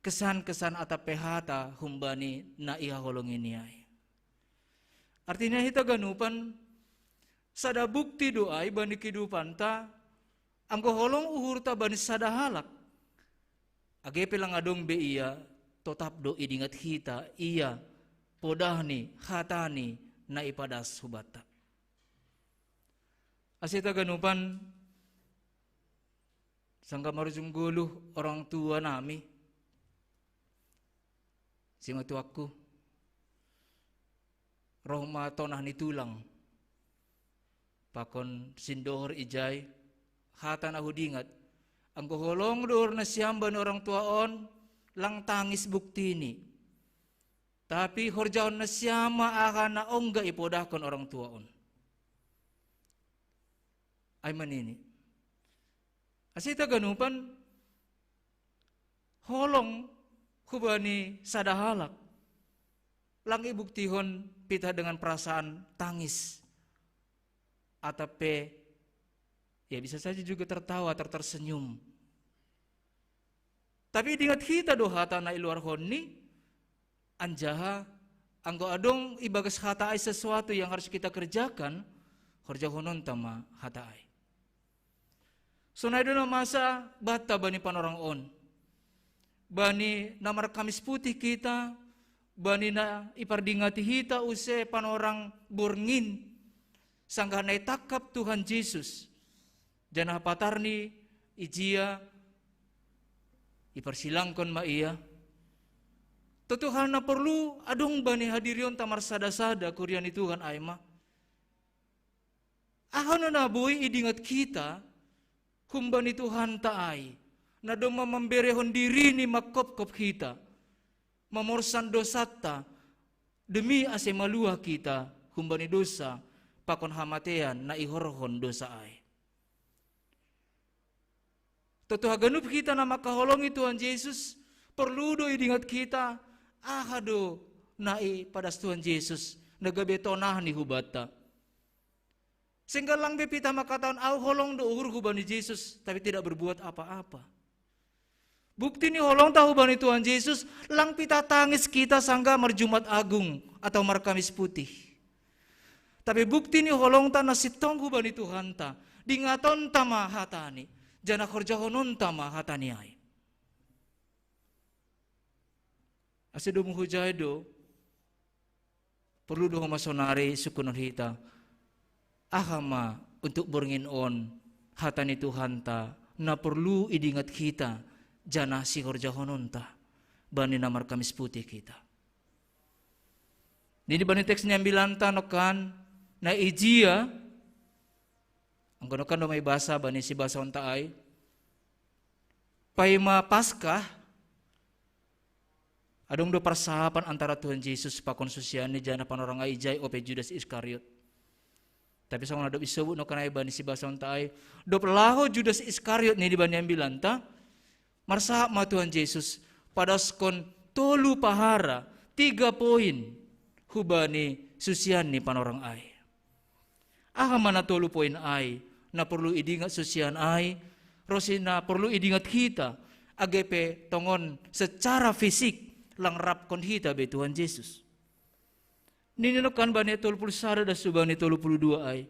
kesan-kesan atap pe hata humbani na ihaholongini ai. Artina hita ganupan, sada bukti do ai bani kidupanta, anggo holong uhurta bani sada halak, age pe lang adong be ia, totap do idingat hita ia, podahni, hatani na ipadas hubanta. Ase hita ganupan, sanggah marujung goluh orang tua nami, simatuangku, roh ma tonah ni tulang pakon sindohor ijai, hata na hudingat: Anggo holong do uhur nasiam bani orang tua on, lang tangis buktini. Tapi horjahon nasiam ma aha na ongga ipodahkon orang tua on. Ai ma nini. Ase hita ganupan, holong hubani sada halak, lang ibuktihon pitah dengan perasaan tangis, atap pe, ya, bisa saja juga tertawa atau tersenyum. Tapi idingat hita do hata na iluarhonni, anjaha anggo adong ibagas hata ai sesuatu yang harus kita kerjakan, horjahononta ma hata ai. Sonai do na masa banta bani panorang on. Bani na markamis putih hita, bani na ipardingati hita use panorang borngin, sanggah na itangkap Tuhan Jesus, janah patarni ijia, iparsilangkon ma ia. Tontu hal na porlu adong bani hadirionta marsada-sada, kuria ni Tuhan, ai ma: Aha na boi idingat hita humbani Tuhanta ai, na domma mamberehon dirini mangkopkop hita, mamorsan dosanta, demi ase maluah hita humbani dosa pakon hamatean na ihorhon dosa ai. Toto haganup hita na mangkaholongi Tuhan Jesus, porlu do idingat hita, aha do na ipadas Tuhan Jesus na gabe tonah ni hubanta. Senggan lang be hita mangkatahon, au holong do uhur hubani Jesus, tapi tidak berbuat apa-apa. Bukti ni holongta hubani Tuhan Jesus, lang hita tangis hita sangga marJumat Agung atau marKamis Putih. Tapi bukti ni holongta na sintong hubani Tuhanta, dingatonta ma hatani, janah horjahononta ma hatani ai. Ase domu hujai do, porlu do homa sonari sungkunon hita, aha ma untuk borngin on hata ni Tuhanta na porlu idingat hita, janah sihorjahononta bani na marKamis Putih hita. Nini bani teks ni ambilanta nongkan, na ijia, anggo nongkan do ma ibasa bani sibasaonta ai, paima Paskah, adong do parsahapan antara Tuhan Jesus pakon susianni, janah panorang ai ijai, ope Judas Iskariot. Tapi songon na dob isobut nongkan ai bani sibasaonta ai, dob laho Judas Iskariot, nini bani ambilanta, marsahap ma Tuhan Jesus, padaskon tolu pahara, tiga poin, hubani susianni panorang ai. Aha ma na tolu poin ai na porlu idingat susian ai, ronsi na porlu idingat hita, age pe tongon secara fisik lang rap hon hita be Tuhan Jesus. Nini nongkan bani tolu puluh sada das hubani tolu puluh dua ai.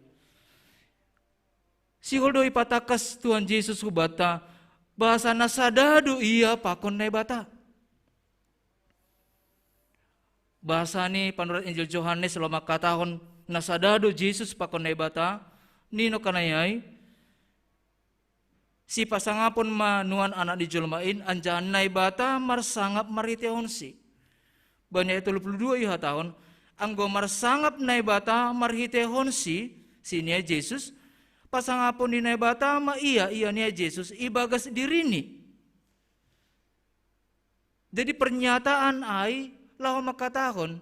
Sihol do ipatangkas Tuhan Jesus hubanta, bahasa na sada do Ia pakon Naibata. Bahasa ni panurat Injil Johannes laho mangkatahon na sada do Jesus pakon Naibata, nini nongkan ai, sipasangapon ma nuan Anak ni jolma in, anjaha Naibata marsangap marhiteihonsi. Bani ayat tolu puluh dua ihatahon, anggo marsangap Naibata marhiteihonsi, si niai Jesus, pasangapon ni Naibata ma ia, ia niai Jesus, ibagas dirini. Jadi pernyataan ai laho mangkatahon,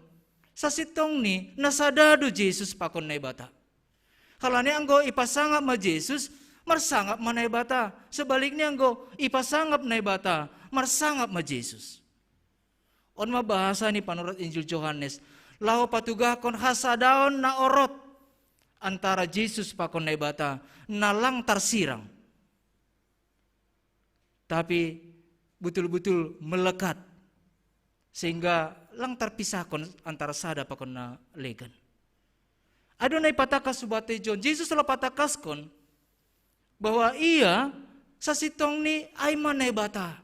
sasintongni na sada do Jesus pakon Naibata. Halani anggo ipasangap ma Jesus, marsangap ma Naibata. Sebalikni anggo ipasangap Naibata, marsangap ma Jesus. On ma bahasa ni panurat Injil Johannes, laho patugahkon hasadaon na orot antara Jesus pakon Naibata, na lang tarsirang, tapi butul-butul melekat, sehingga lang tarpisahkon antara sada pakon na legan. Ai do na ipatangkas hubanta i John, Jesus laho patangkaskon bahwa Ia sasintongni ai ma Naibata.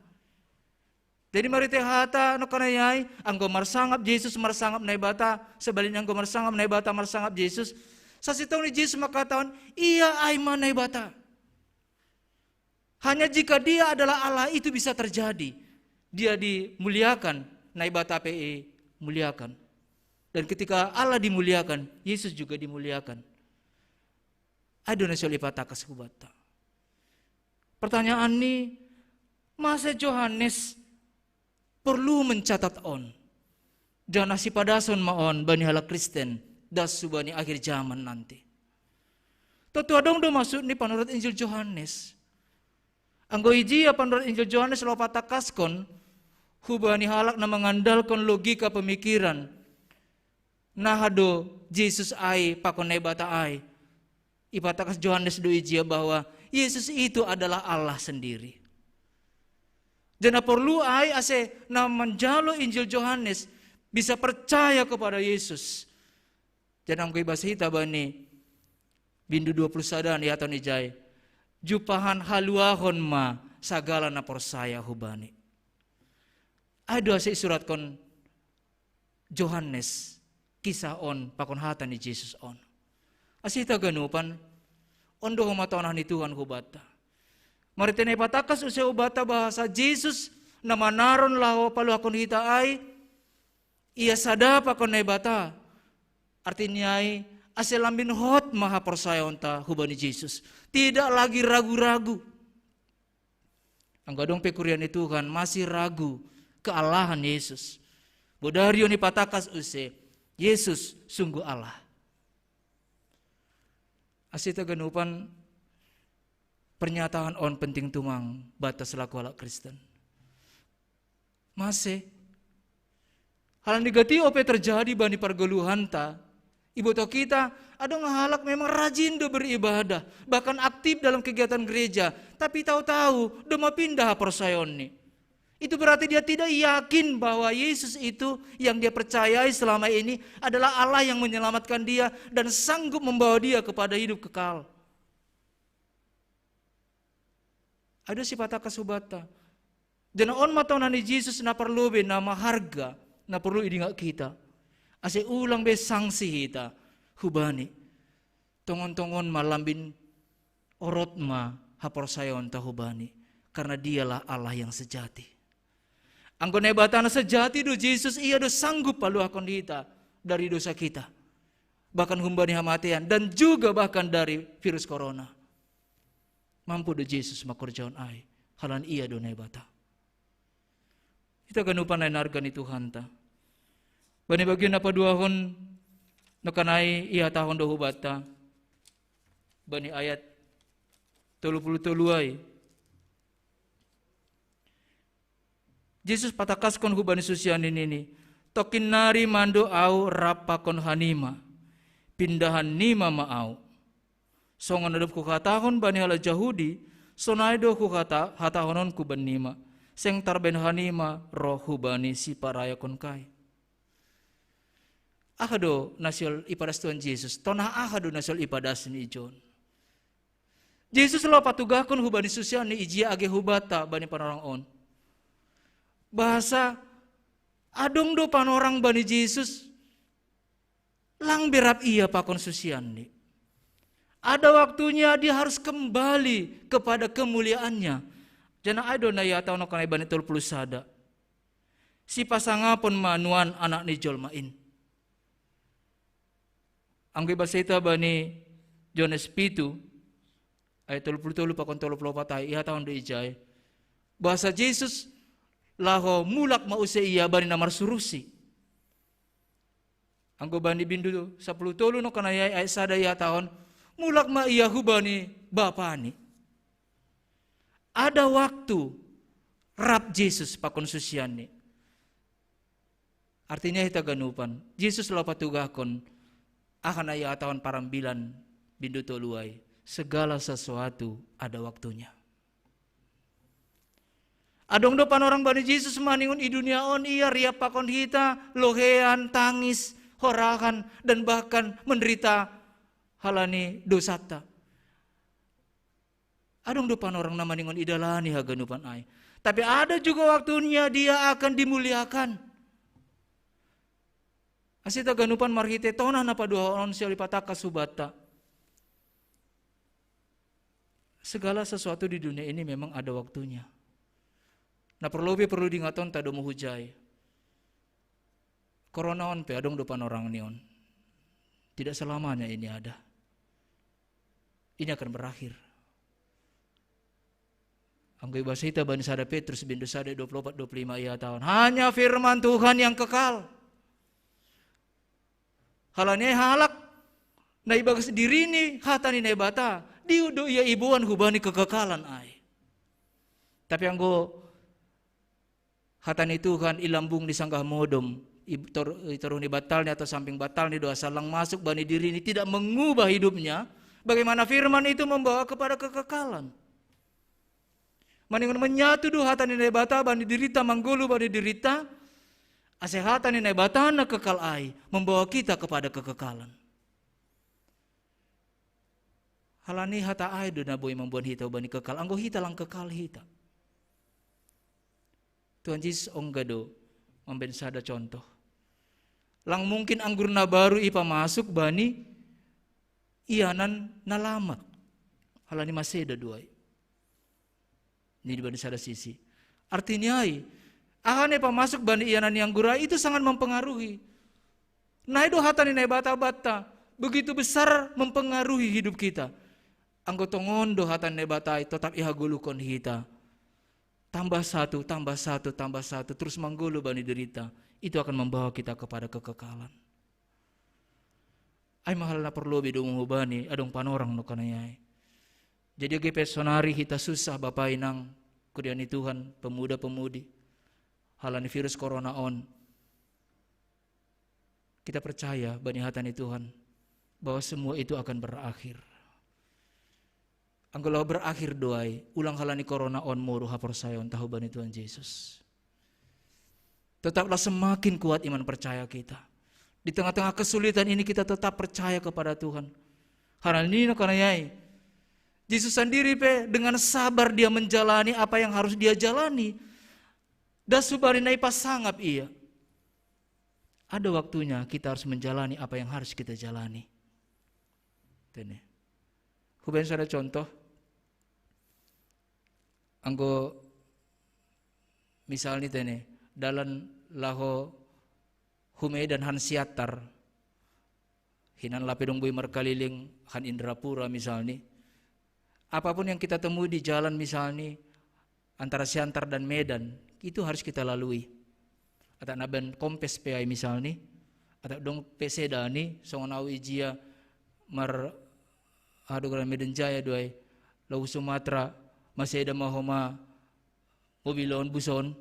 Jadi marhite hata nongkan ai, anggo marsangap Jesus, marsangap Naibata, sebaliknya anggo marsangap Naibata, marsangap Jesus, sasintongni Jesus mangkatahon, Ia ai ma Naibata. Hanya jika Dia adalah Allah, itu bisa terjadi. Dia dimuliakan, Naibata pe imuliakan. Dan ketika Allah dimuliakan, Yesus juga dimuliakan. Ai do na sihol ipatangkas hubanta. Pertanyaan ni, mase Johannes porlu mencatat on? Janah sipadason ma on bani halak Kristen das hubani akhir zaman nanti. Tontu adong do maksud ni panurat Injil Johannes. Anggo ijia panurat Injil Johannes laho patangkaskon hubani halak na mangandalkon logika pemikiran, naha do Jesus ai pakon Naibata ai, ipatangkas Johannes do ijia bahwa Yesus itu adalah Allah sendiri. Janah porlu ai ase na manjalo Injil Johannes bisa percaya kepada Yesus. Janah anggo ibasa hita bani bindu dua puluh sada ni atau ni jai, jumpahan haluahon ma sagala na porsaya hubani. Ai do ase isuratkon Johannes kisah on pakon hata ni Jesus on. Ase hita ganupan, on do homa tonah ni Tuhan hubanta. Marhite na ipatangkas use hubanta bahasa Jesus na manaron laho paluahkon hita ai, Ia sada pakon Naibata. Artini ai, ase lambin hot ma haporsayaonta hubani Jesus. Tidak lagi ragu-ragu. Anggo adong pe kuria ni Tuhan masih ragu kealahan Yesus. Bodario ni patakas use, Yesus sungguh Allah. Asi hita ganupan, pernyataan on penting tumang banta selaku halak Kristen. Mase. Hal ni gati ope terjadi bani pargoluhanta, iboto hita, adong halak memang rajin do beribadah, bahkan aktif dalam kegiatan gereja, tapi tahu-tahu do mapindah haporsayaonni. Itu berarti dia tidak yakin bahwa Yesus itu yang dia percayai selama ini adalah Allah yang menyelamatkan dia dan sanggup membawa dia kepada hidup kekal. Ada sipata kasubata. Jana on ma tona ni Jesus na parlobe, na maharga, na perlu idingat kita. Ase ulang be sangsi hita hubani. Tongon-tongon ma lambin orot ma haporsayaonta hubani, karena Dialah Allah yang sejati. Anggo Naibata na sejati do Jesus, Ia do sanggup paluahkon hita dari dosa kita, bahkan humbani hamatean, dan juga bahkan dari virus corona. Mampu do Jesus mangkorjahon ai, halani Ia do Naibata. Hita ganupan na hinarga ni Tuhanta. Bani bagian na paduahon, nangkin ai ihatahon do hubanta bani ayat tolu pulu tolu ai. Jesus patakaskon hubani susianni nini, tongkin nari ma ndo Au rap pakon hanima, pindahan nima ma Au. Songon na dob huhatahon bani halak Jahudi, sonai do huhata, hatahononku bannima, seng tarbaen hanima roh hubani siparayakonkai. Aha do na sihol ipadas Tuhan Jesus? Tona aha do na sihol ipadasni ijon? Jesus laho patugahkon hubani susianni ijia age hubanta bani panorang on. Bahasa adong do panorang bani Jesus, lang be rap Ia pakon susianni. Ada waktunya Dia harus kembali kepada kemuliaan-Nya. Jana ai do na ihatahon nangkin ai bani tolu pulu sada. Sipasangapon ma nuan Anak ni jolma in. Anggo ibasa hita bani Johannes pitu, ayat tolu pulu tolu pakon tolu pulu opat ai, ihatahon do ijai bahasa Jesus laho mulak ma use Ia bani na marsurusi. Anggo bani bindu sapulu tolu nangkin ai ayat sada ihatahon, mulak ma Ia hubani Bapani. Ada waktu rap Jesus pakon susianni. Artinya hita ganupan, Jesus laho patugahkon, aha na ihatahon parambilan bindu tolu ai, segala sesuatu ada waktunya. Adong do panorang bani Jesus maningon i dunia on Ia riap pakon hita, lohean, tangis, horahan, dan bahkan menderita halani dosanta. Adong do panorang na maningon idalani haganupan ai. Tapi ada juga waktunya Dia akan dimuliakan. Asi hita ganupan marhite tona na paduahon on sihol ipatangkas hubanta. Segala sesuatu di dunia ini memang ada waktunya. Na parlobe perlu diingatonta domu hujai. Corona on pe adong do panorang ni on. Tidak selamanya ini ada. Ini akan berakhir. Anggo ibasa hita bani sada Petrus bindu sada dua pulu opat dua pulu lima ihatahon, hanya firman Tuhan yang kekal. Halani ai halak na ibagas dirini hata ni Naibata, diu do ia iboan hubani kekekalan ai. Tapi anggo hata ni Tuhan i lambung ni sanggah modom, i tor-, i toruh ni bantalni atau samping bantalni do asa lang masuk bani dirini, tidak mengubah hidupnya, bagaimana firman itu membawa kepada kekekalan? Maningon menyatu do hata ni Naibata bani dirinta, manggoluh bani dirinta, ase hata ni Naibata na kekal ai membawa kita kepada kekekalan. Halani hata ai do na boi mamboan hita hubani kekal, anggo hita lang kekal hita. Tuhan Jesus ongga do mambaen sada contoh. Lang mungkin anggur na baru ipamasuk bani ianan na lamak. Halani maseda do ai. Ini dibanding sada sisi. Artinya ai, aha na ipamasuk bani ianan ni anggur ai itu sangat mempengaruhi. Nai do hata ni Naibata banta, begitu besar mempengaruhi hidup kita. Anggo tongon do hata ni Naibata ai totap ihagoluhkon hita. Tambah satu, tambah satu, tambah satu, terus manggolo bani derita, itu akan membawa kita kepada kekekalan. Ai mahalna perlu bedo muhubani adong panorang no kanayai. Jadi age pe sonari hita susah, bapa inang, kudiani Tuhan, pemuda-pemudi, halani virus corona on, kita percaya bani hata ni Tuhan bahwa semua itu akan berakhir. Anggo laho berakhir do ai, ulang halani corona on moru haporsayaon tahu bani Tuhan Yesus. Tetaplah semakin kuat iman percaya kita. Di tengah-tengah kesulitan ini kita tetap percaya kepada Tuhan. Karena ini no kanayai, Yesus sendiri pe dengan sabar dia menjalani apa yang harus dia jalani. Das hubani na ipasangap ia. Ada waktunya kita harus menjalani apa yang harus kita jalani. Tene. Huben sada contoh. Anggo misalni tene, dalan laho hu Medan han Siatar, hinan lape dong boi markaliling han Indrapura misalni. Apapun yang kita temui di jalan misalni, antara Siantar dan Medan, itu harus kita lalui. Atau naben kompes pe ai misalni, atau dong peseda ni, songon au ijia mar, aduh, Medan Jaya do ai, laho Sumatera, maseda ma homa mobil on, bus on,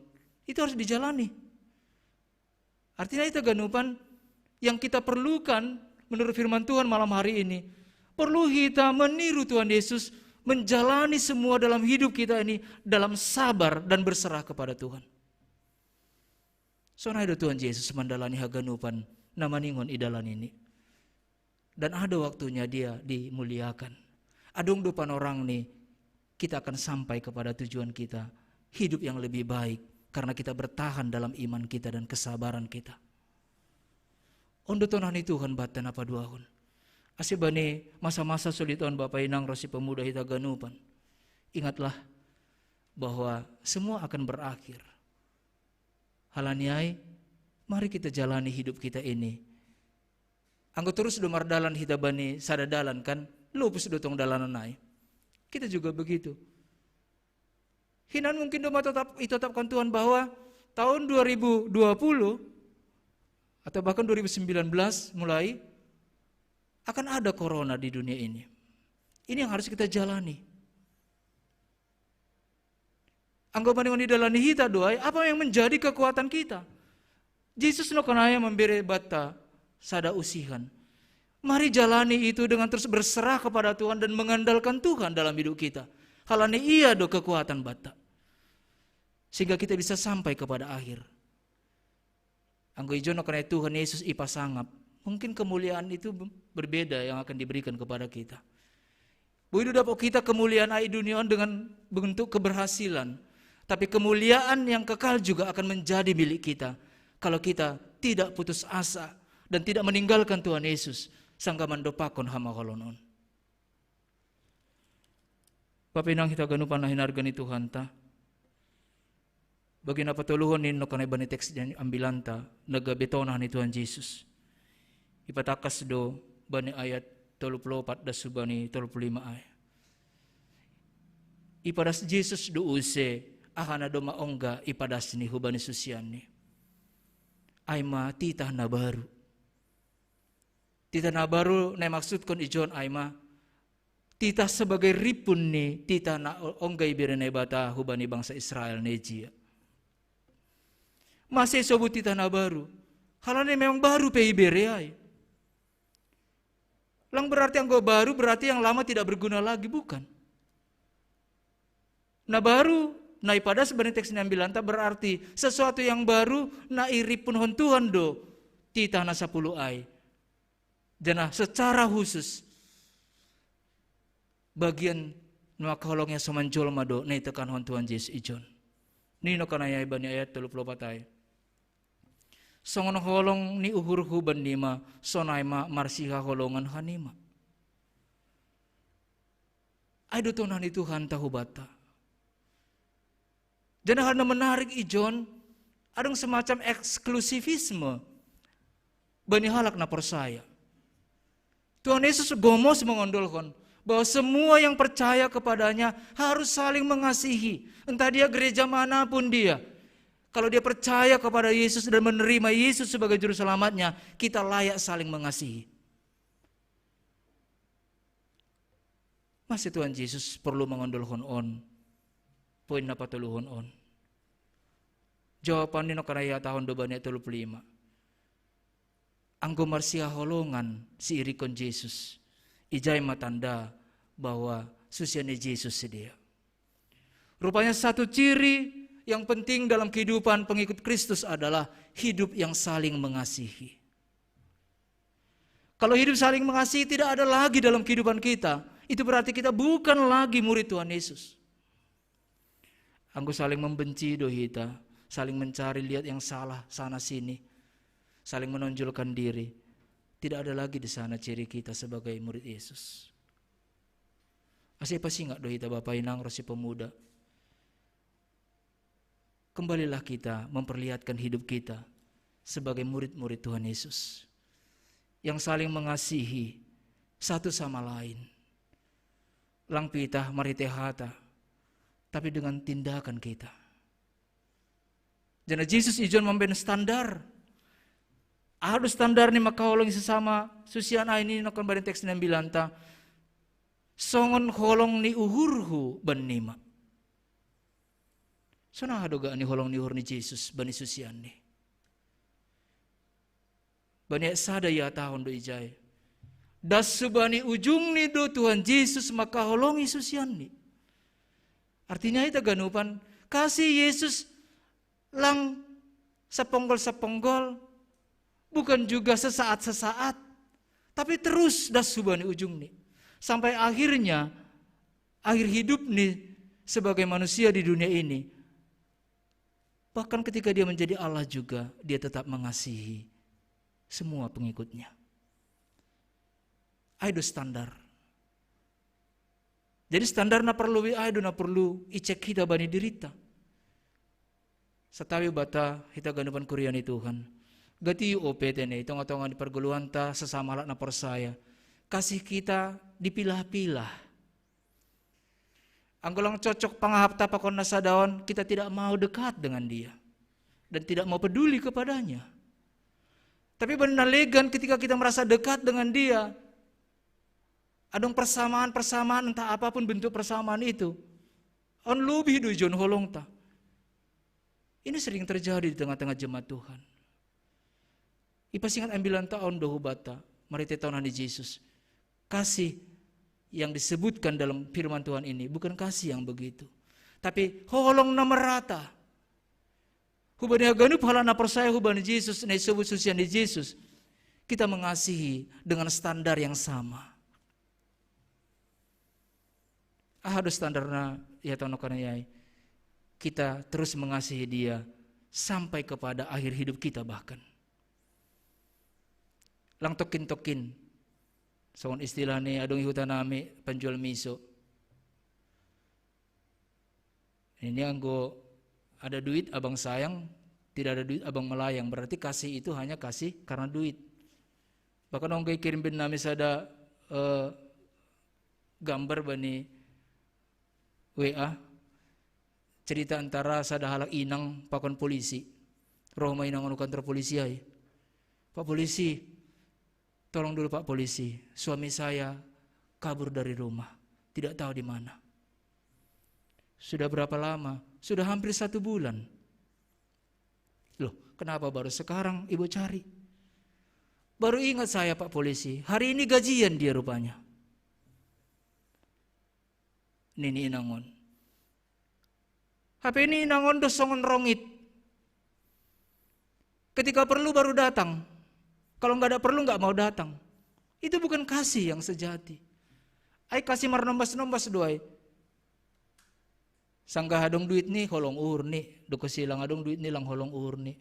itu harus dijalani. Artinya itu ganupan yang kita perlukan menurut firman Tuhan malam hari ini. Perlu kita meniru Tuhan Yesus, menjalani semua dalam hidup kita ini dalam sabar dan berserah kepada Tuhan. Sonai do Tuhan Yesus mandalani haganupan na maningon i dalan ini. Dan ada waktunya dia dimuliakan. Adong do panorang ni kita akan sampai kepada tujuan kita, hidup yang lebih baik, karena kita bertahan dalam iman kita dan kesabaran kita. On do tona ni Tuhan banta na paduahon. Ase bani masa-masa sulit on, bapa inang ro si pemuda hita ganupan, ingatlah bahwa semua akan berakhir. Halani ai, mari kita jalani hidup kita ini. Anggo terus do mardalan hita bani sada dalan kan, lopus do tong dalan nai. Kita juga begitu. Hinan mungkin do ma tetap, itetapkan Tuhan bahwa tahun dua ribu dua puluh atau bahkan dua ribu sembilan belas mulai akan ada corona di dunia ini. Ini yang harus kita jalani. Anggo maningon i dalan ni hita do ai, apa yang menjadi kekuatan kita? Yesus no kanaya membere banta sada usihan. Mari jalani itu dengan terus berserah kepada Tuhan dan mengandalkan Tuhan dalam hidup kita. Halani ia do kekuatan banta. Sehingga kita bisa sampai kepada akhir. Anggo ijon no kanaya Tuhan Yesus ipasangap, mungkin kemuliaan itu berbeda yang akan diberikan kepada kita. Boi do dapot kita kemuliaan ai dunia on dengan bentuk keberhasilan. Tapi kemuliaan yang kekal juga akan menjadi milik kita kalau kita tidak putus asa dan tidak meninggalkan Tuhan Yesus sangka mandopakkon hamaholon on. Bapa inang hita ganupan na hinarga ni Tuhanta, bagian na patoluhon ninna kanai bani teks ni ambilanta na gabe tona ni Tuhan Yesus. Ipatangkas do bani ayat tolu puluh opat das hubani tolu puluh lima ai. Ipadas Jesus do use aha na domma ongga ipadasni hubani susianni. Ai ma titah na baru. Titah na baru na imaksudkon ijon ai ma titah sebagai ripun ni titah na ongga ibere Naibata hubani bangsa Israel na ijia. Mase isobut titah na baru? Halani memang baru pe ibere ai. Lang berarti anggo baru berarti yang lama tidak berguna lagi, bukan. Na baru na ipadas bani teks ni ambilanta berarti sesuatu yang baru na iripunhon Tuhan do titah na sapuluh ai. Janah secara khusus bagian na mangkaholongi hasoman jolma do na itekanhon Tuhan Jesus ijon. Ninna kanaya bani ayat tolu puluh opat ai. Songon holong ni uhurhu bannima, sonai ma marsihaholongan hanima. Ai do tona ni Tuhanta hubanta. Jadi hal na menarik ijon, adong semacam eksklusivisme bani halak na porsaya. Tuhan Yesus gomos mangondolhon, bahwa semua yang percaya kepada-Nya harus saling mengasihi. Entah dia gereja manapun dia, kalau dia percaya kepada Yesus dan menerima Yesus sebagai juru selamat-Nya, kita layak saling mengasihi. Masi Tuhan Yesus perlu mangondolhon on poin na patoluhon on. Jawaban ni nokanai ia tahun dua banyak tolu puluh lima. Anggo marsihaholongan siirikon Yesus, ijai ma tanda bahwa susian ni Yesus sidea. Rupanya satu ciri yang penting dalam kehidupan pengikut Kristus adalah hidup yang saling mengasihi. Kalau hidup saling mengasihi tidak ada lagi dalam kehidupan kita, itu berarti kita bukan lagi murid Tuhan Yesus. Anggo saling membenci do hita, saling mencari lihat yang salah sana sini, saling menonjolkan diri, tidak ada lagi di sana ciri kita sebagai murid Yesus. Asi pasingat do hita Bapa Inang ro si pemuda. Kembalilah kita memperlihatkan hidup kita sebagai murid-murid Tuhan Yesus yang saling mengasihi satu sama lain. Lang pitah marhite hata, tapi dengan tindakan kita. Jadi Yesus ijon mambaen standar. Aha do standar ni mangkaholongi sesama susian ai nina nokon baen teks ni ambilanta. Songon holong ni uhurhu bannima. Songon aha do gak ni holong ni uhur ni Yesus bani susianni? Bani ayat sada ia tahun do ijai. Das subani ujungni do Tuhan Yesus mangkaholongi susianni. Artinya ita ganupan kasih Yesus lang seponggol-seponggol, bukan juga sesaat-sesaat, tapi terus das subani ujungni. Sampai akhirnya, akhir hidupni sebagai manusia di dunia ini, bahkan ketika dia menjadi Allah juga, dia tetap mengasihi semua pengikutnya. Ai do standar. Jadi standar na parlobei ai do na perlu icek hita bani dirita. Santabi banta hita ganupan kuria ni Tuhan. Gati ope tene i tonga-tonga ni pargoluanta sesama halak na porsaya. Kasih kita dipilah-pilah. Anggo lang cocok pangahapta pakon na sada on, kita tidak mau dekat dengan dia dan tidak mau peduli kepadanya. Tapi bani na legan ketika kita merasa dekat dengan dia, adong persamaan-persamaan, entah apapun bentuk persamaan itu, on lobi do ijon holongta. Ini sering terjadi di tengah-tengah jemaat Tuhan. Ipasingat ambilanta on do hubanta marhite taonan ni Yesus. Kasih yang disebutkan dalam firman Tuhan ini bukan kasih yang begitu, tapi holong na merata. Hubani haganup halak na porsaya hubani Yesus, na isobut susian ni Yesus, kita mengasihi dengan standar yang sama. Aha do standarna ia tahun nokon ai? Kita terus mengasihi dia sampai kepada akhir hidup kita bahkan. Lang tokkin-tokkin. Songon istilah ni adong i huta nami, penjual miso. Ini anggo ada duit abang sayang, tidak ada duit abang melayang. Berarti kasih itu hanya kasih karena duit. Bahkan anggo ikirim bini nami sada eh, gambar bani W A, cerita antara sada halak inang pakon polisi. Roh ma inang on tu kantor polisi ai. Pak polisi, tolong dulu Pak polisi, suami saya kabur dari rumah, tidak tahu di mana. Sudah berapa lama? Sudah hampir satu bulan. Loh, kenapa baru sekarang ibu cari? Baru ingat saya Pak polisi, hari ini gajian dia rupanya. Nini inang on. Hape ni inang on do songon rongit. Ketika perlu baru datang. Kalau nggak ada perlu nggak mau datang. Itu bukan kasih yang sejati. Ai kasih marnombas-nombas do ai. Sanggah adong duit ni holong uhur ni, dokkon si lang adong duit ni lang holong uhur ni.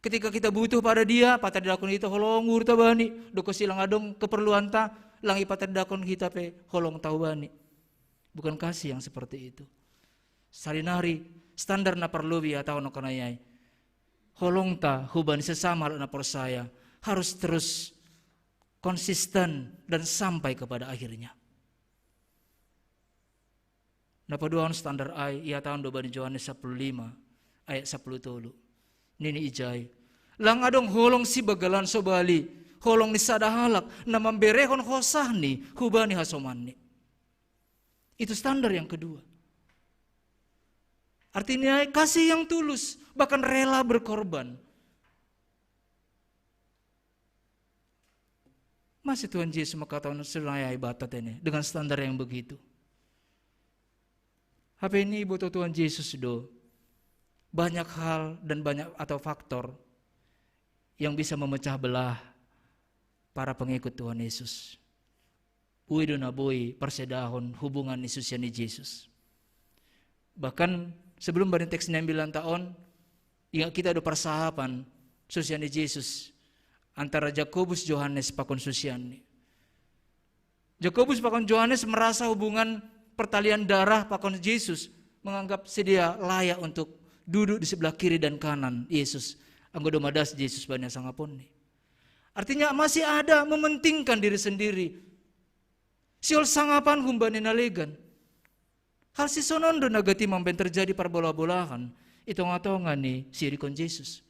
Ketika kita butuh pada dia, patandahon hita holong uhurta bani, dokkon si lang adong keperluanta, lang ipatandahon hita pe holongta hubani. Bukan kasih yang seperti itu. Sarinari standar na parlobei ia tahun nokon ai. Holongta hubani sesama halak na porsaya harus terus konsisten dan sampai kepada akhirnya. Napaduahon standar ai, ia tahun dua bani Johannes sapuluh lima ayat sapuluh tolu. Nini ijai, lang adong holong si bagalan sobali holong ni sada halak na mamberehon hosahni hubani hasomanni. Itu standar yang kedua. Artinya kasih yang tulus, bahkan rela berkorban. Masih Tuhan Yesus mengatakan, "Sudah ya ibadat ini dengan standar yang begitu." Apa ini butuh Tuhan Yesus do? Banyak hal dan banyak atau faktor yang bisa memecah belah para pengikut Tuhan Yesus. Boi do na boi parsedahon hubungan ni susian ni Jesus. Bahkan sebelum bani teks niambilan taon, ingat kita ada persahapan susian ni Jesus antara Jakobus, Johannes pakon susian ni. Jakobus pakon Johannes merasa hubungan pertalian darah pakon Jesus, menganggap sedia layak untuk duduk di sebelah kiri dan kanan Yesus. Anggo do madas Jesus bani sangapon ni. Artinya masih ada mementingkan diri sendiri. Sihol sangapan humbani na legan. Hal sisonon do na gati mambaen terjadi parbola-bolahan i tonga-tonga ni sirikon Jesus.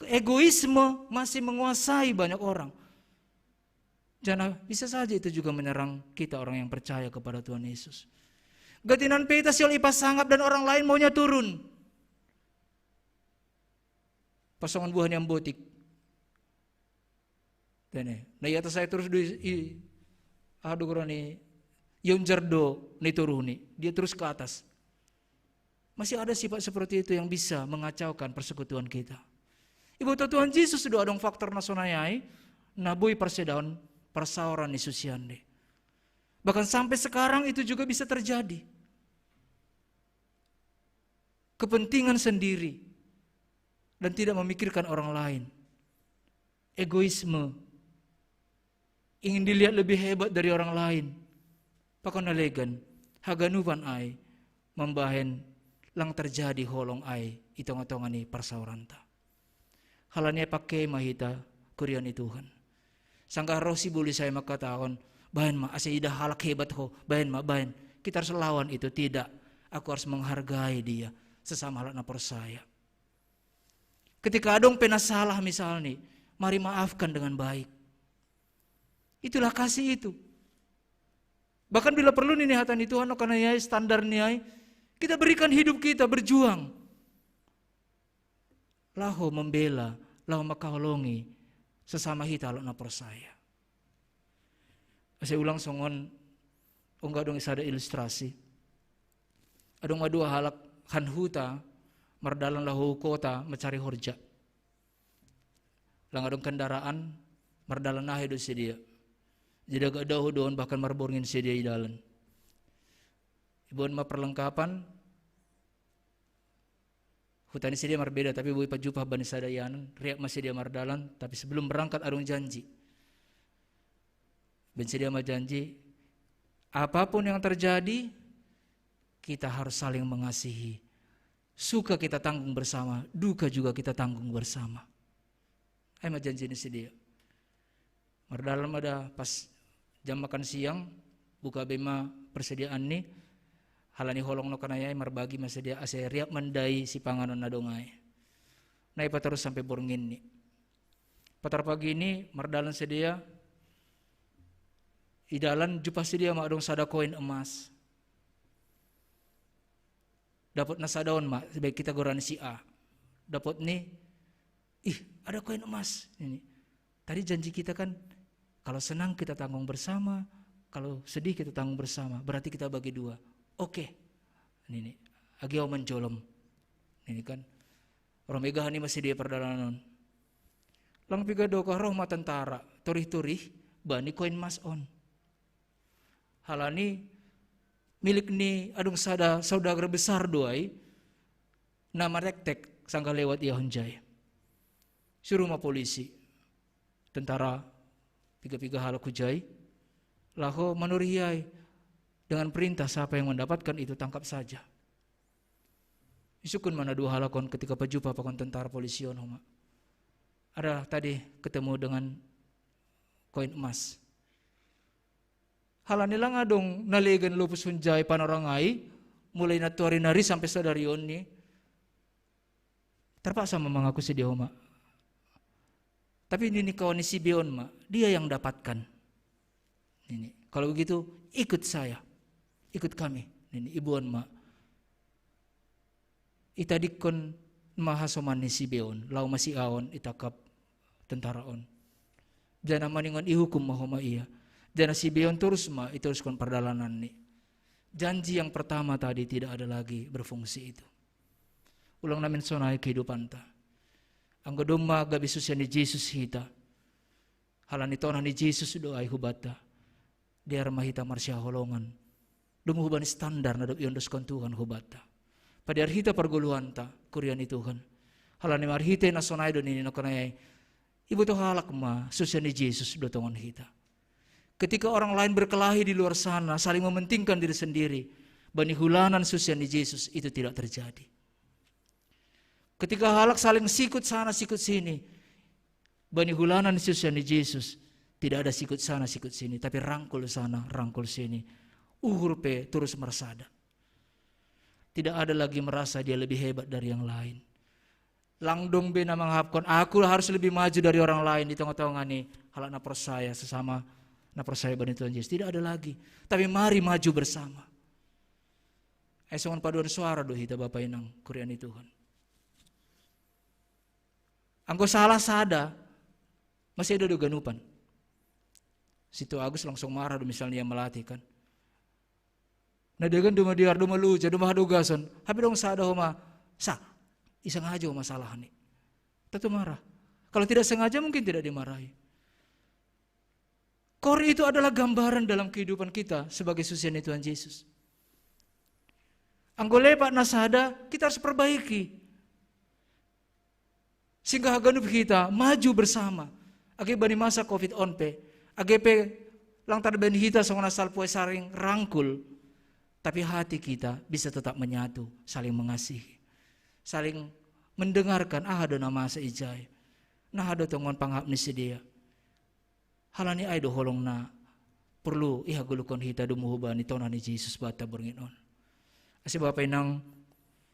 Egoisme masih menguasai banyak orang. Jangan bisa saja itu juga menyerang kita orang yang percaya kepada Tuhan Yesus. Gatinan peta sihol ipasangap dan orang lain maunya turun. Pasongon buah ni ambotik. Tene. Na i atas saya terus di i, aduh kurang ni, yonjar do ni turuni. Dia terus ke atas. Masih ada sifat seperti itu yang bisa mengacaukan persekutuan kita. Ibu Tuhan Yesus sudah adong faktor na sonai ai, na boi parsedahon parsaoran ni susian ni. Bahkan sampai sekarang itu juga bisa terjadi. Kepentingan sendiri dan tidak memikirkan orang lain. Egoisme. Ingin dilihat lebih hebat dari orang lain. Pakon na legan, haganupan ai mambahen lang terjadi holong ai i tonga-tonga ni parsaoranta. Halani ai pake ma hita kuria ni Tuhan. Sanggah roh si boli sai mangkatahon, "Baen ma, asa idah halak hebat ho, baen ma, baen." Kita harus lawan itu, tidak. Aku harus menghargai dia, sesama halak na porsaya. Ketika adong pe na salah misalni, mari maafkan dengan baik. Itulah kasih itu. Bahkan bila perlu nini hata ni Tuhan, o kana niai, standar niai, kita berikan hidup kita berjuang. Laho membela, laho mangkaholongi sesama hita halak na porsaya. Asa ulang songon, ongga adong sada ilustrasi. Adong ma dua halak han huta mardalan laho kota mancari horja. Lang adong kendaraan, mardalan nahei do sidea. Jadi agak daho do on, bahkan marborngin sidea i dalan. Iboan ma perlengkapan, huta ni sidea marbeda, tapi boi pajumpah bani sada ianan, riap ma sidea mardalan, tapi sebelum berangkat adong janji. Baen sidea ma janji, apapun yang terjadi, kita harus saling mengasihi. Suka kita tanggung bersama, duka juga kita tanggung bersama. Ai ma janji ni sidea. Mardalan ma da pas jam makan siang, buka be ma persediaan ni, halani holong no kanaya i, marbagi ma sidea asa riap mandai sipanganon na dong ai. Na i patarus sampe borngin ni. Patar pagi ni mardalan sidea, i dalan jumpah sidea ma adong sada koin emas. Dapot na sada on ma, sebagai kita goran si A. Dapot ni, "Ih, ada koin emas ini. Tadi janji kita kan, kalau senang kita tanggung bersama, kalau sedih kita tanggung bersama, berarti kita bagi dua." Oke. Ini, agi au manjolom. Ini kan, orang megahan ni masih dia pardalanan. Lang piga dokah roh ma tentara, torih-torih, bani koin emas on. Halani milik ni adong sada saudagar besar do ai, na marektek sanggah lewat ia honjai. Suruh ma polisi, tentara, piga-piga halak hujai, laho manorihi ai dengan perintah, siapa yang mendapatkan itu tangkap saja. Isungkun ma na dua halak on ketika pajumpah pakon tentara polisi on, homa. Ada tadi ketemu dengan koin emas. Halani lang adong na legan lopus honjai panorang ai, Mulai na tuari nari sampai sadari on ni, terpaksa ma mangaku si dia, Oma. Tapi nini kawan ni si Beon ma, dia yang dapatkan. Nini, kalau begitu ikut saya, ikut kami. Nini, ibuan ma. Itadikkon ma hasoman ni si Beon, lao ma si Aon itangkap tentara on. Jana maningon ihukum ma homa ia. Jana si Beon terus ma iteruskon pardalanan ni. Janji yang pertama tadi tidak ada lagi berfungsi itu. Ulang namin sonai kehidupanta. Anggo domma gabe susian ni Jesus hita, halani tona ni Jesus do ai hubanta, dear ma hita marsihaholongan domu hubani standar na dob iondoskon Tuhan hubanta. Padear hita pargoluhanta, kuria ni Tuhan. Halani marhite na sonai do nini nongkonai ai, iboto halak ma susian ni Jesus do tongon hita. Ketika orang lain berkelahi di luar sana, saling mementingkan diri sendiri, bani hulanan susian ni Jesus itu tidak terjadi. Ketika halak saling sikut sana sikut sini, bani hulanan susian ni Jesus tidak ada sikut sana sikut sini, tapi rangkul sana rangkul sini. Uhur pe terus marsada. Tidak ada lagi merasa dia lebih hebat dari yang lain. Langdong be na mangahapkon aku harus lebih maju dari orang lain di tengah-tengah ni halak na percaya sesama, na percaya bani Tuhan Jesus. Tidak ada lagi. Tapi mari maju bersama. Ai songon paduan suara do hita Bapa Inang kuria ni Tuhan. Anggo salah sada, masih ada do ganupan. Si Tua Agus langsung marah do misalnya ia melatih kan. Na degan doma dear, doma luja, doma hadogason. Hape dong sada homa, sa, isengaja homa salah ni. Tentu marah. Kalau tidak sengaja mungkin tidak dimarahi. Kor itu adalah gambaran dalam kehidupan kita sebagai susian Tuhan Yesus. Anggo lepak na sada, kita harus perbaiki. Sehingga haganup hita maju bersama. Age bani masa covid on pe, age pe lang tarbani hita songon asal pue saling rangkul, tapi hati kita bisa tetap menyatu, saling mengasihi, saling mendengarkan aha do na masa ijai, na aha do tongon pangahap ni sidea. Halani ai do holong na perlu ihagoluhkon hita domu hubani tona ni Jesus banta borngin on. Asi Bapa Inang,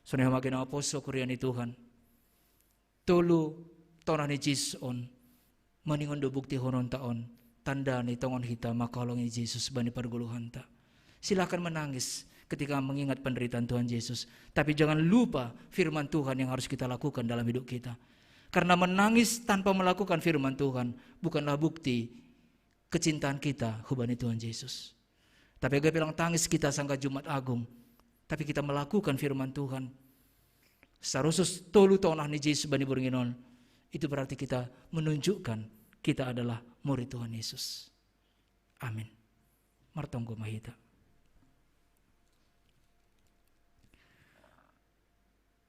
sonai homa gena aposo kuria ni Tuhan. Tolu tona ni Jesus on, maningon do bukti hononta on, tanda ni tongon hita makaholongi Jesus bani pargoluhanta. Silakan menangis ketika mengingat penderitaan Tuhan Yesus. Tapi jangan lupa firman Tuhan yang harus kita lakukan dalam hidup kita. Karena menangis tanpa melakukan firman Tuhan bukanlah bukti kecintaan kita hubani Tuhan Yesus. Tapi age pe lang tangis kita sangga Jumat Agung, tapi kita melakukan firman Tuhan. Sarusus tolu tona ni Jesus bani borngin on, itu berarti kita menunjukkan kita adalah murid Tuhan Yesus. Amin. Martonggo ma hita.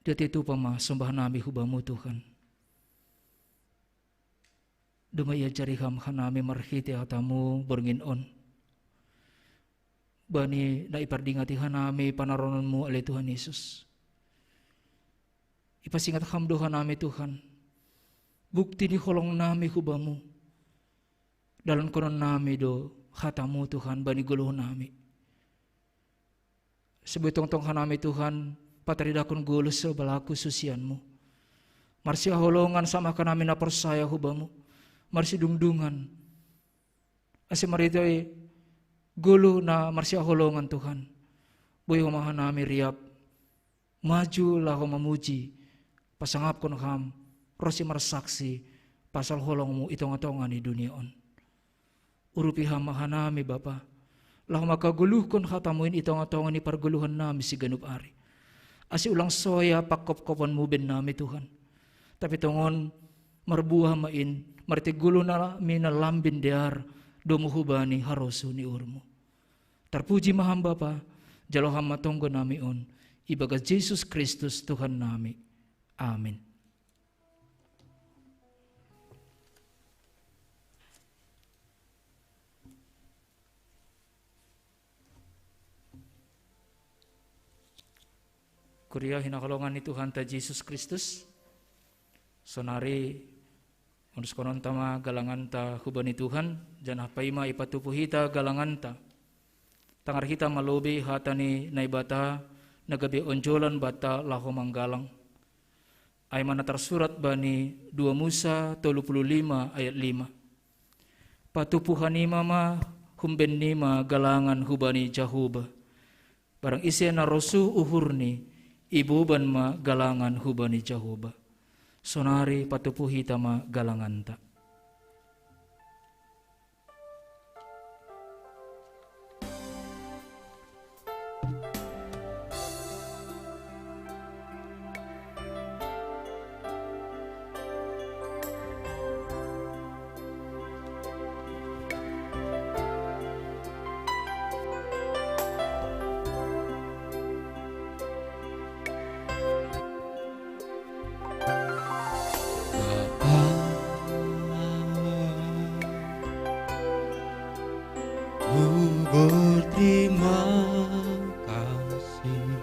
Dia tetu pama sombah nami hubamu Tuhan. Doma iajari ham hanami marhite hatamu borngin on. Bani na ipardingati hanami panarononmu ale Tuhan Yesus. Ipasingat ham do hanami Tuhan. Bukti ni holong nami hubamu. Dalan konon nami do hatamu Tuhan bani goluh nami. Sebui tongtong hanami Tuhan, pataridakon goluh sebalaku susianmu. Marsihaholongan sama hanami na porsaya hubamu. Marsidungdungan. Ase maritoi goluh na marsihaholongan Tuhan. Boi homa hanami riap. Maju laho mamuji, pasangapkon ham, rosi marsaksi, pasal holongmu i tonga-tonga ni dunia on. Urupi ham ma hanami Bapa, laho makagoluhkon hatamu in i tonga-tonga ni pargoluhan nami siganup ari. Asi ulang soya pangkopkoponmu ben nami Tuhan. Tapi tongon marbuah ma in, martegulu nami na lambin dear, domu hubani harosu ni urmu. Tarpuji ma ham Bapa, jalo ham ma tonggo nami on, ibagas Jesus Kristus Tuhan nami. Amin. Kuria hinaholongan ni Tuhanta Jesus Kristus, sonari onuskononta ma galanganta hubani Tuhan, janah paima ipatupu hita galanganta. Tangar hita ma lobei hata ni Naibata, na gabe onjolan banta laho manggalang. Ai ma na tarsurat bani dua Musa tolu puluh lima ayat lima. Patupu hanima ma, humben nima galangan hubani Jahowa. Barang ise na rosuh uhurni, iboban ma galangan hubani Jahowa. Sonari patupu hita ma galanganta. Bapa, ku berterima kasih.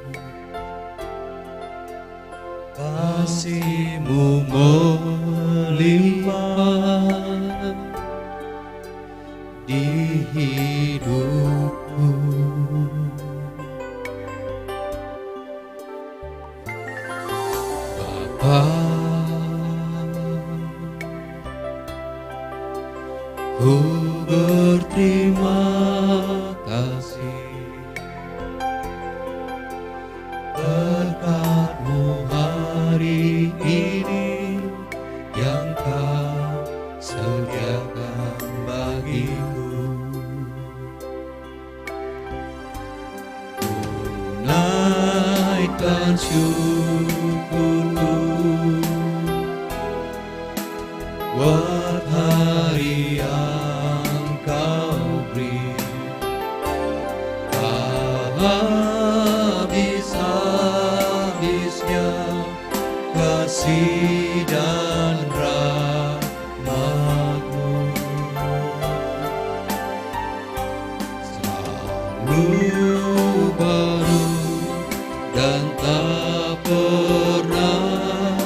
Kasih-Mu melimpah di hidupku. Bapa, ku berterima kasih. Berkat-Mu hari ini yang Kau sediakan bagiku. Ku naikkan syukurku buat hari yang Kau beri. Tak habis-habisnya kasih dan rahmat-Mu. Selalu baru dan tak pernah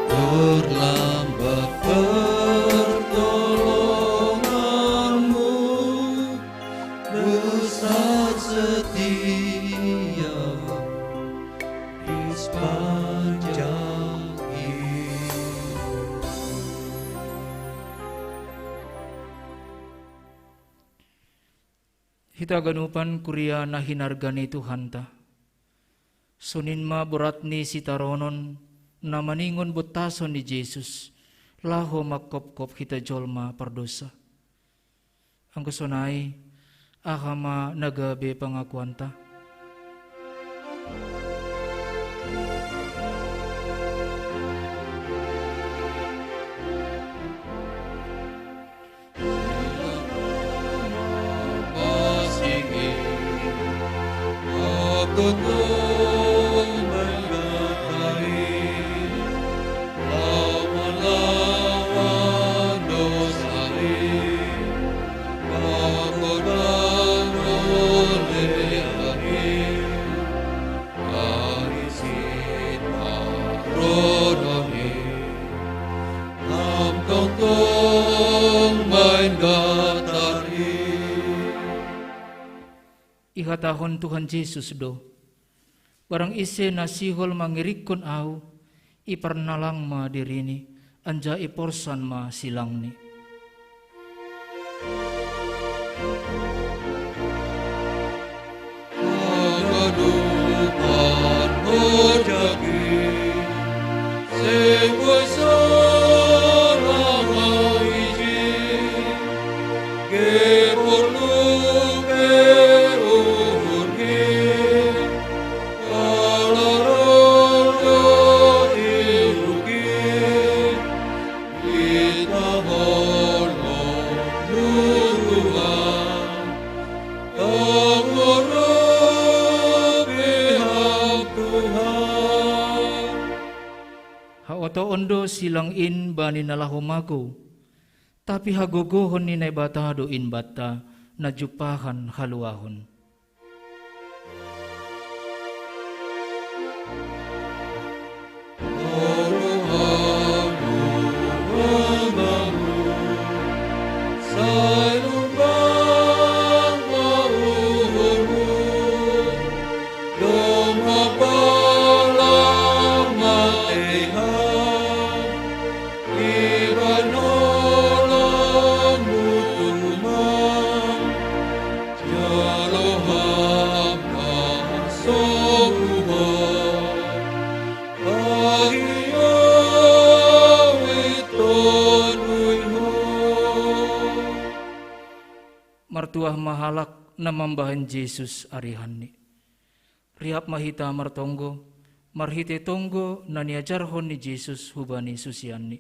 terlambat pertolongan-Mu, besar setia di sepanjang hidup. Hita ganupan kuria na hinarga ni Tuhanta. Sonin ma borat ni sitaronon na maningon bottason ni Jesus, laho mangkopkop hita jolma pardosa. Anggo sonai, aha ma na gabe pangakuanta? Arisit ma rononi, am tongtong main gatari. Ihatahon Tuhan Jesus do: Barang ise na sihol mangirikkon Ahu, iparnalang ma dirini, anjaha iporsan ma silangni. Haganupan horjaki, seng boi sonang ahu ijin, gabe porlu pe uhurki, ala roh do iluki, itahon Ho nuan, tangoropi Ham Tuhan. Haotoon do silang in bani na laho magou, tapi hagogohon ni Naibata do in banta na jumpahan haluahon. Tuah mahalak na mambahen Jesus arihanni. Riap ma hita martonggo, marhite tonggo na niajarhon ni Jesus hubani susianni.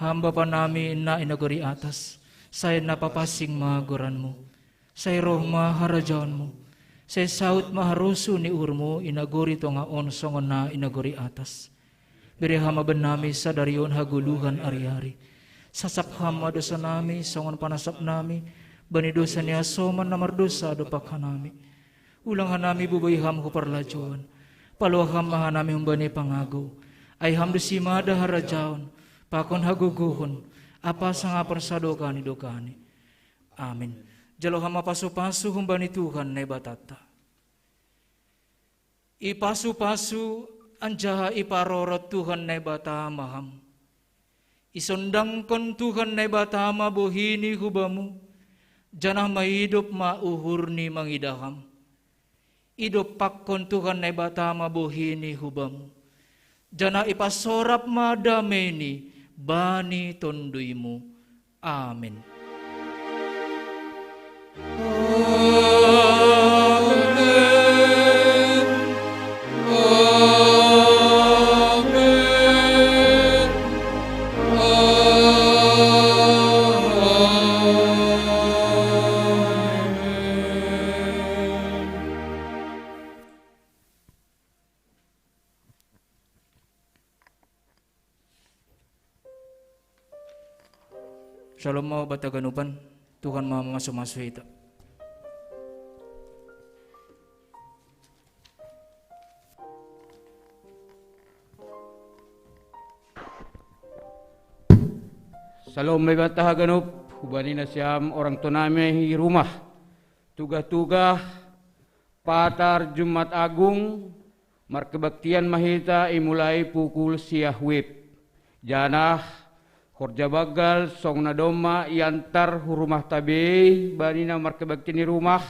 Ham Bapa nami na i nagori atas, sai na papansing ma goranmu, sai roh ma harajaonmu, sai saut ma harosuh ni uhurmu i nagori tonga on songon na i nagori atas. Bere Ham ma bannami sadari on hagoluhan ari-ari. Sasap Ham ma dosanami songon panasap nami bani dosa ni hasoman na mardosa dompak hanami. Ulang hanami bobei Ham hu parlajouan. Paloa Ham ma hanami humbani pangago. Ai Ham do simada harajaon, pakon hagogohon, ampa sangapon sadokah ni dokahni. Amin. Jalo Ham ma pasu-pasu humbani Tuhan Naibatanta. Ipasu-pasu anjaha iparorot Tuhan Naibata ma Ham. Isondangkon Tuhan Naibata ma bohini hu Bamu, janah maidop ma uhurni mangidah Ham. Idompakkon Tuhan Naibata ma bohini hu Bamu, janah ipasorap ma dameini bani tonduimu. Amin. Syalom ma banta haganupan. Tuhan ma mamasu-masu hita. Syalom ma banta haganup, hubani nasiam orang tua nami i rumah. Tugah-tugah Patar Jumat Agung, markebaktian ma hita imulai pukul sia WIB. Janah horja banggal songon na domma iantar hu rumah tabei bani na markebaktian i rumah,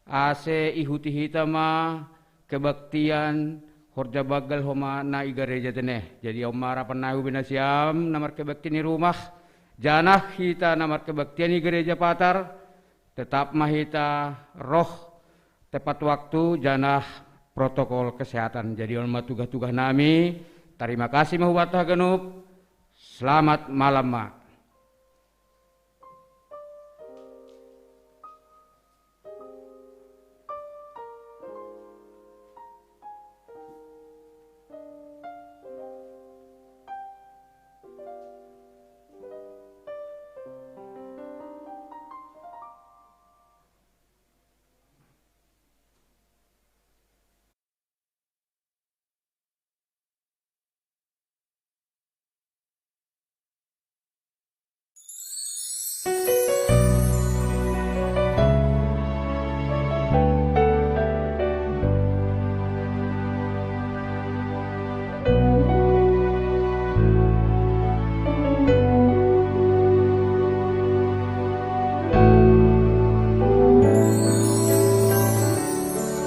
ase ihuti hita ma kebaktian horja banggal homa na i gareja tene. Jadi on ma harapan nami hubani nasiam na markebaktian i rumah, janah hita na markebaktian i gareja Patar, tetap ma hita roh tepat waktu janah protokol kesehatan. Jadi on ma tugah-tugah nami, tarima kasih ma hubanta haganup, selamat malam ma.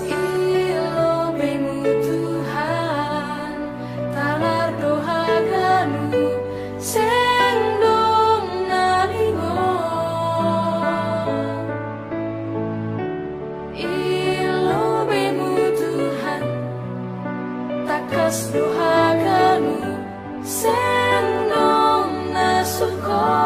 I lobeimu Tuhan, talar do haganup, seng dong na lingon. I lobeimu Tuhan, tangkas do haganup, seng dong na sungkot.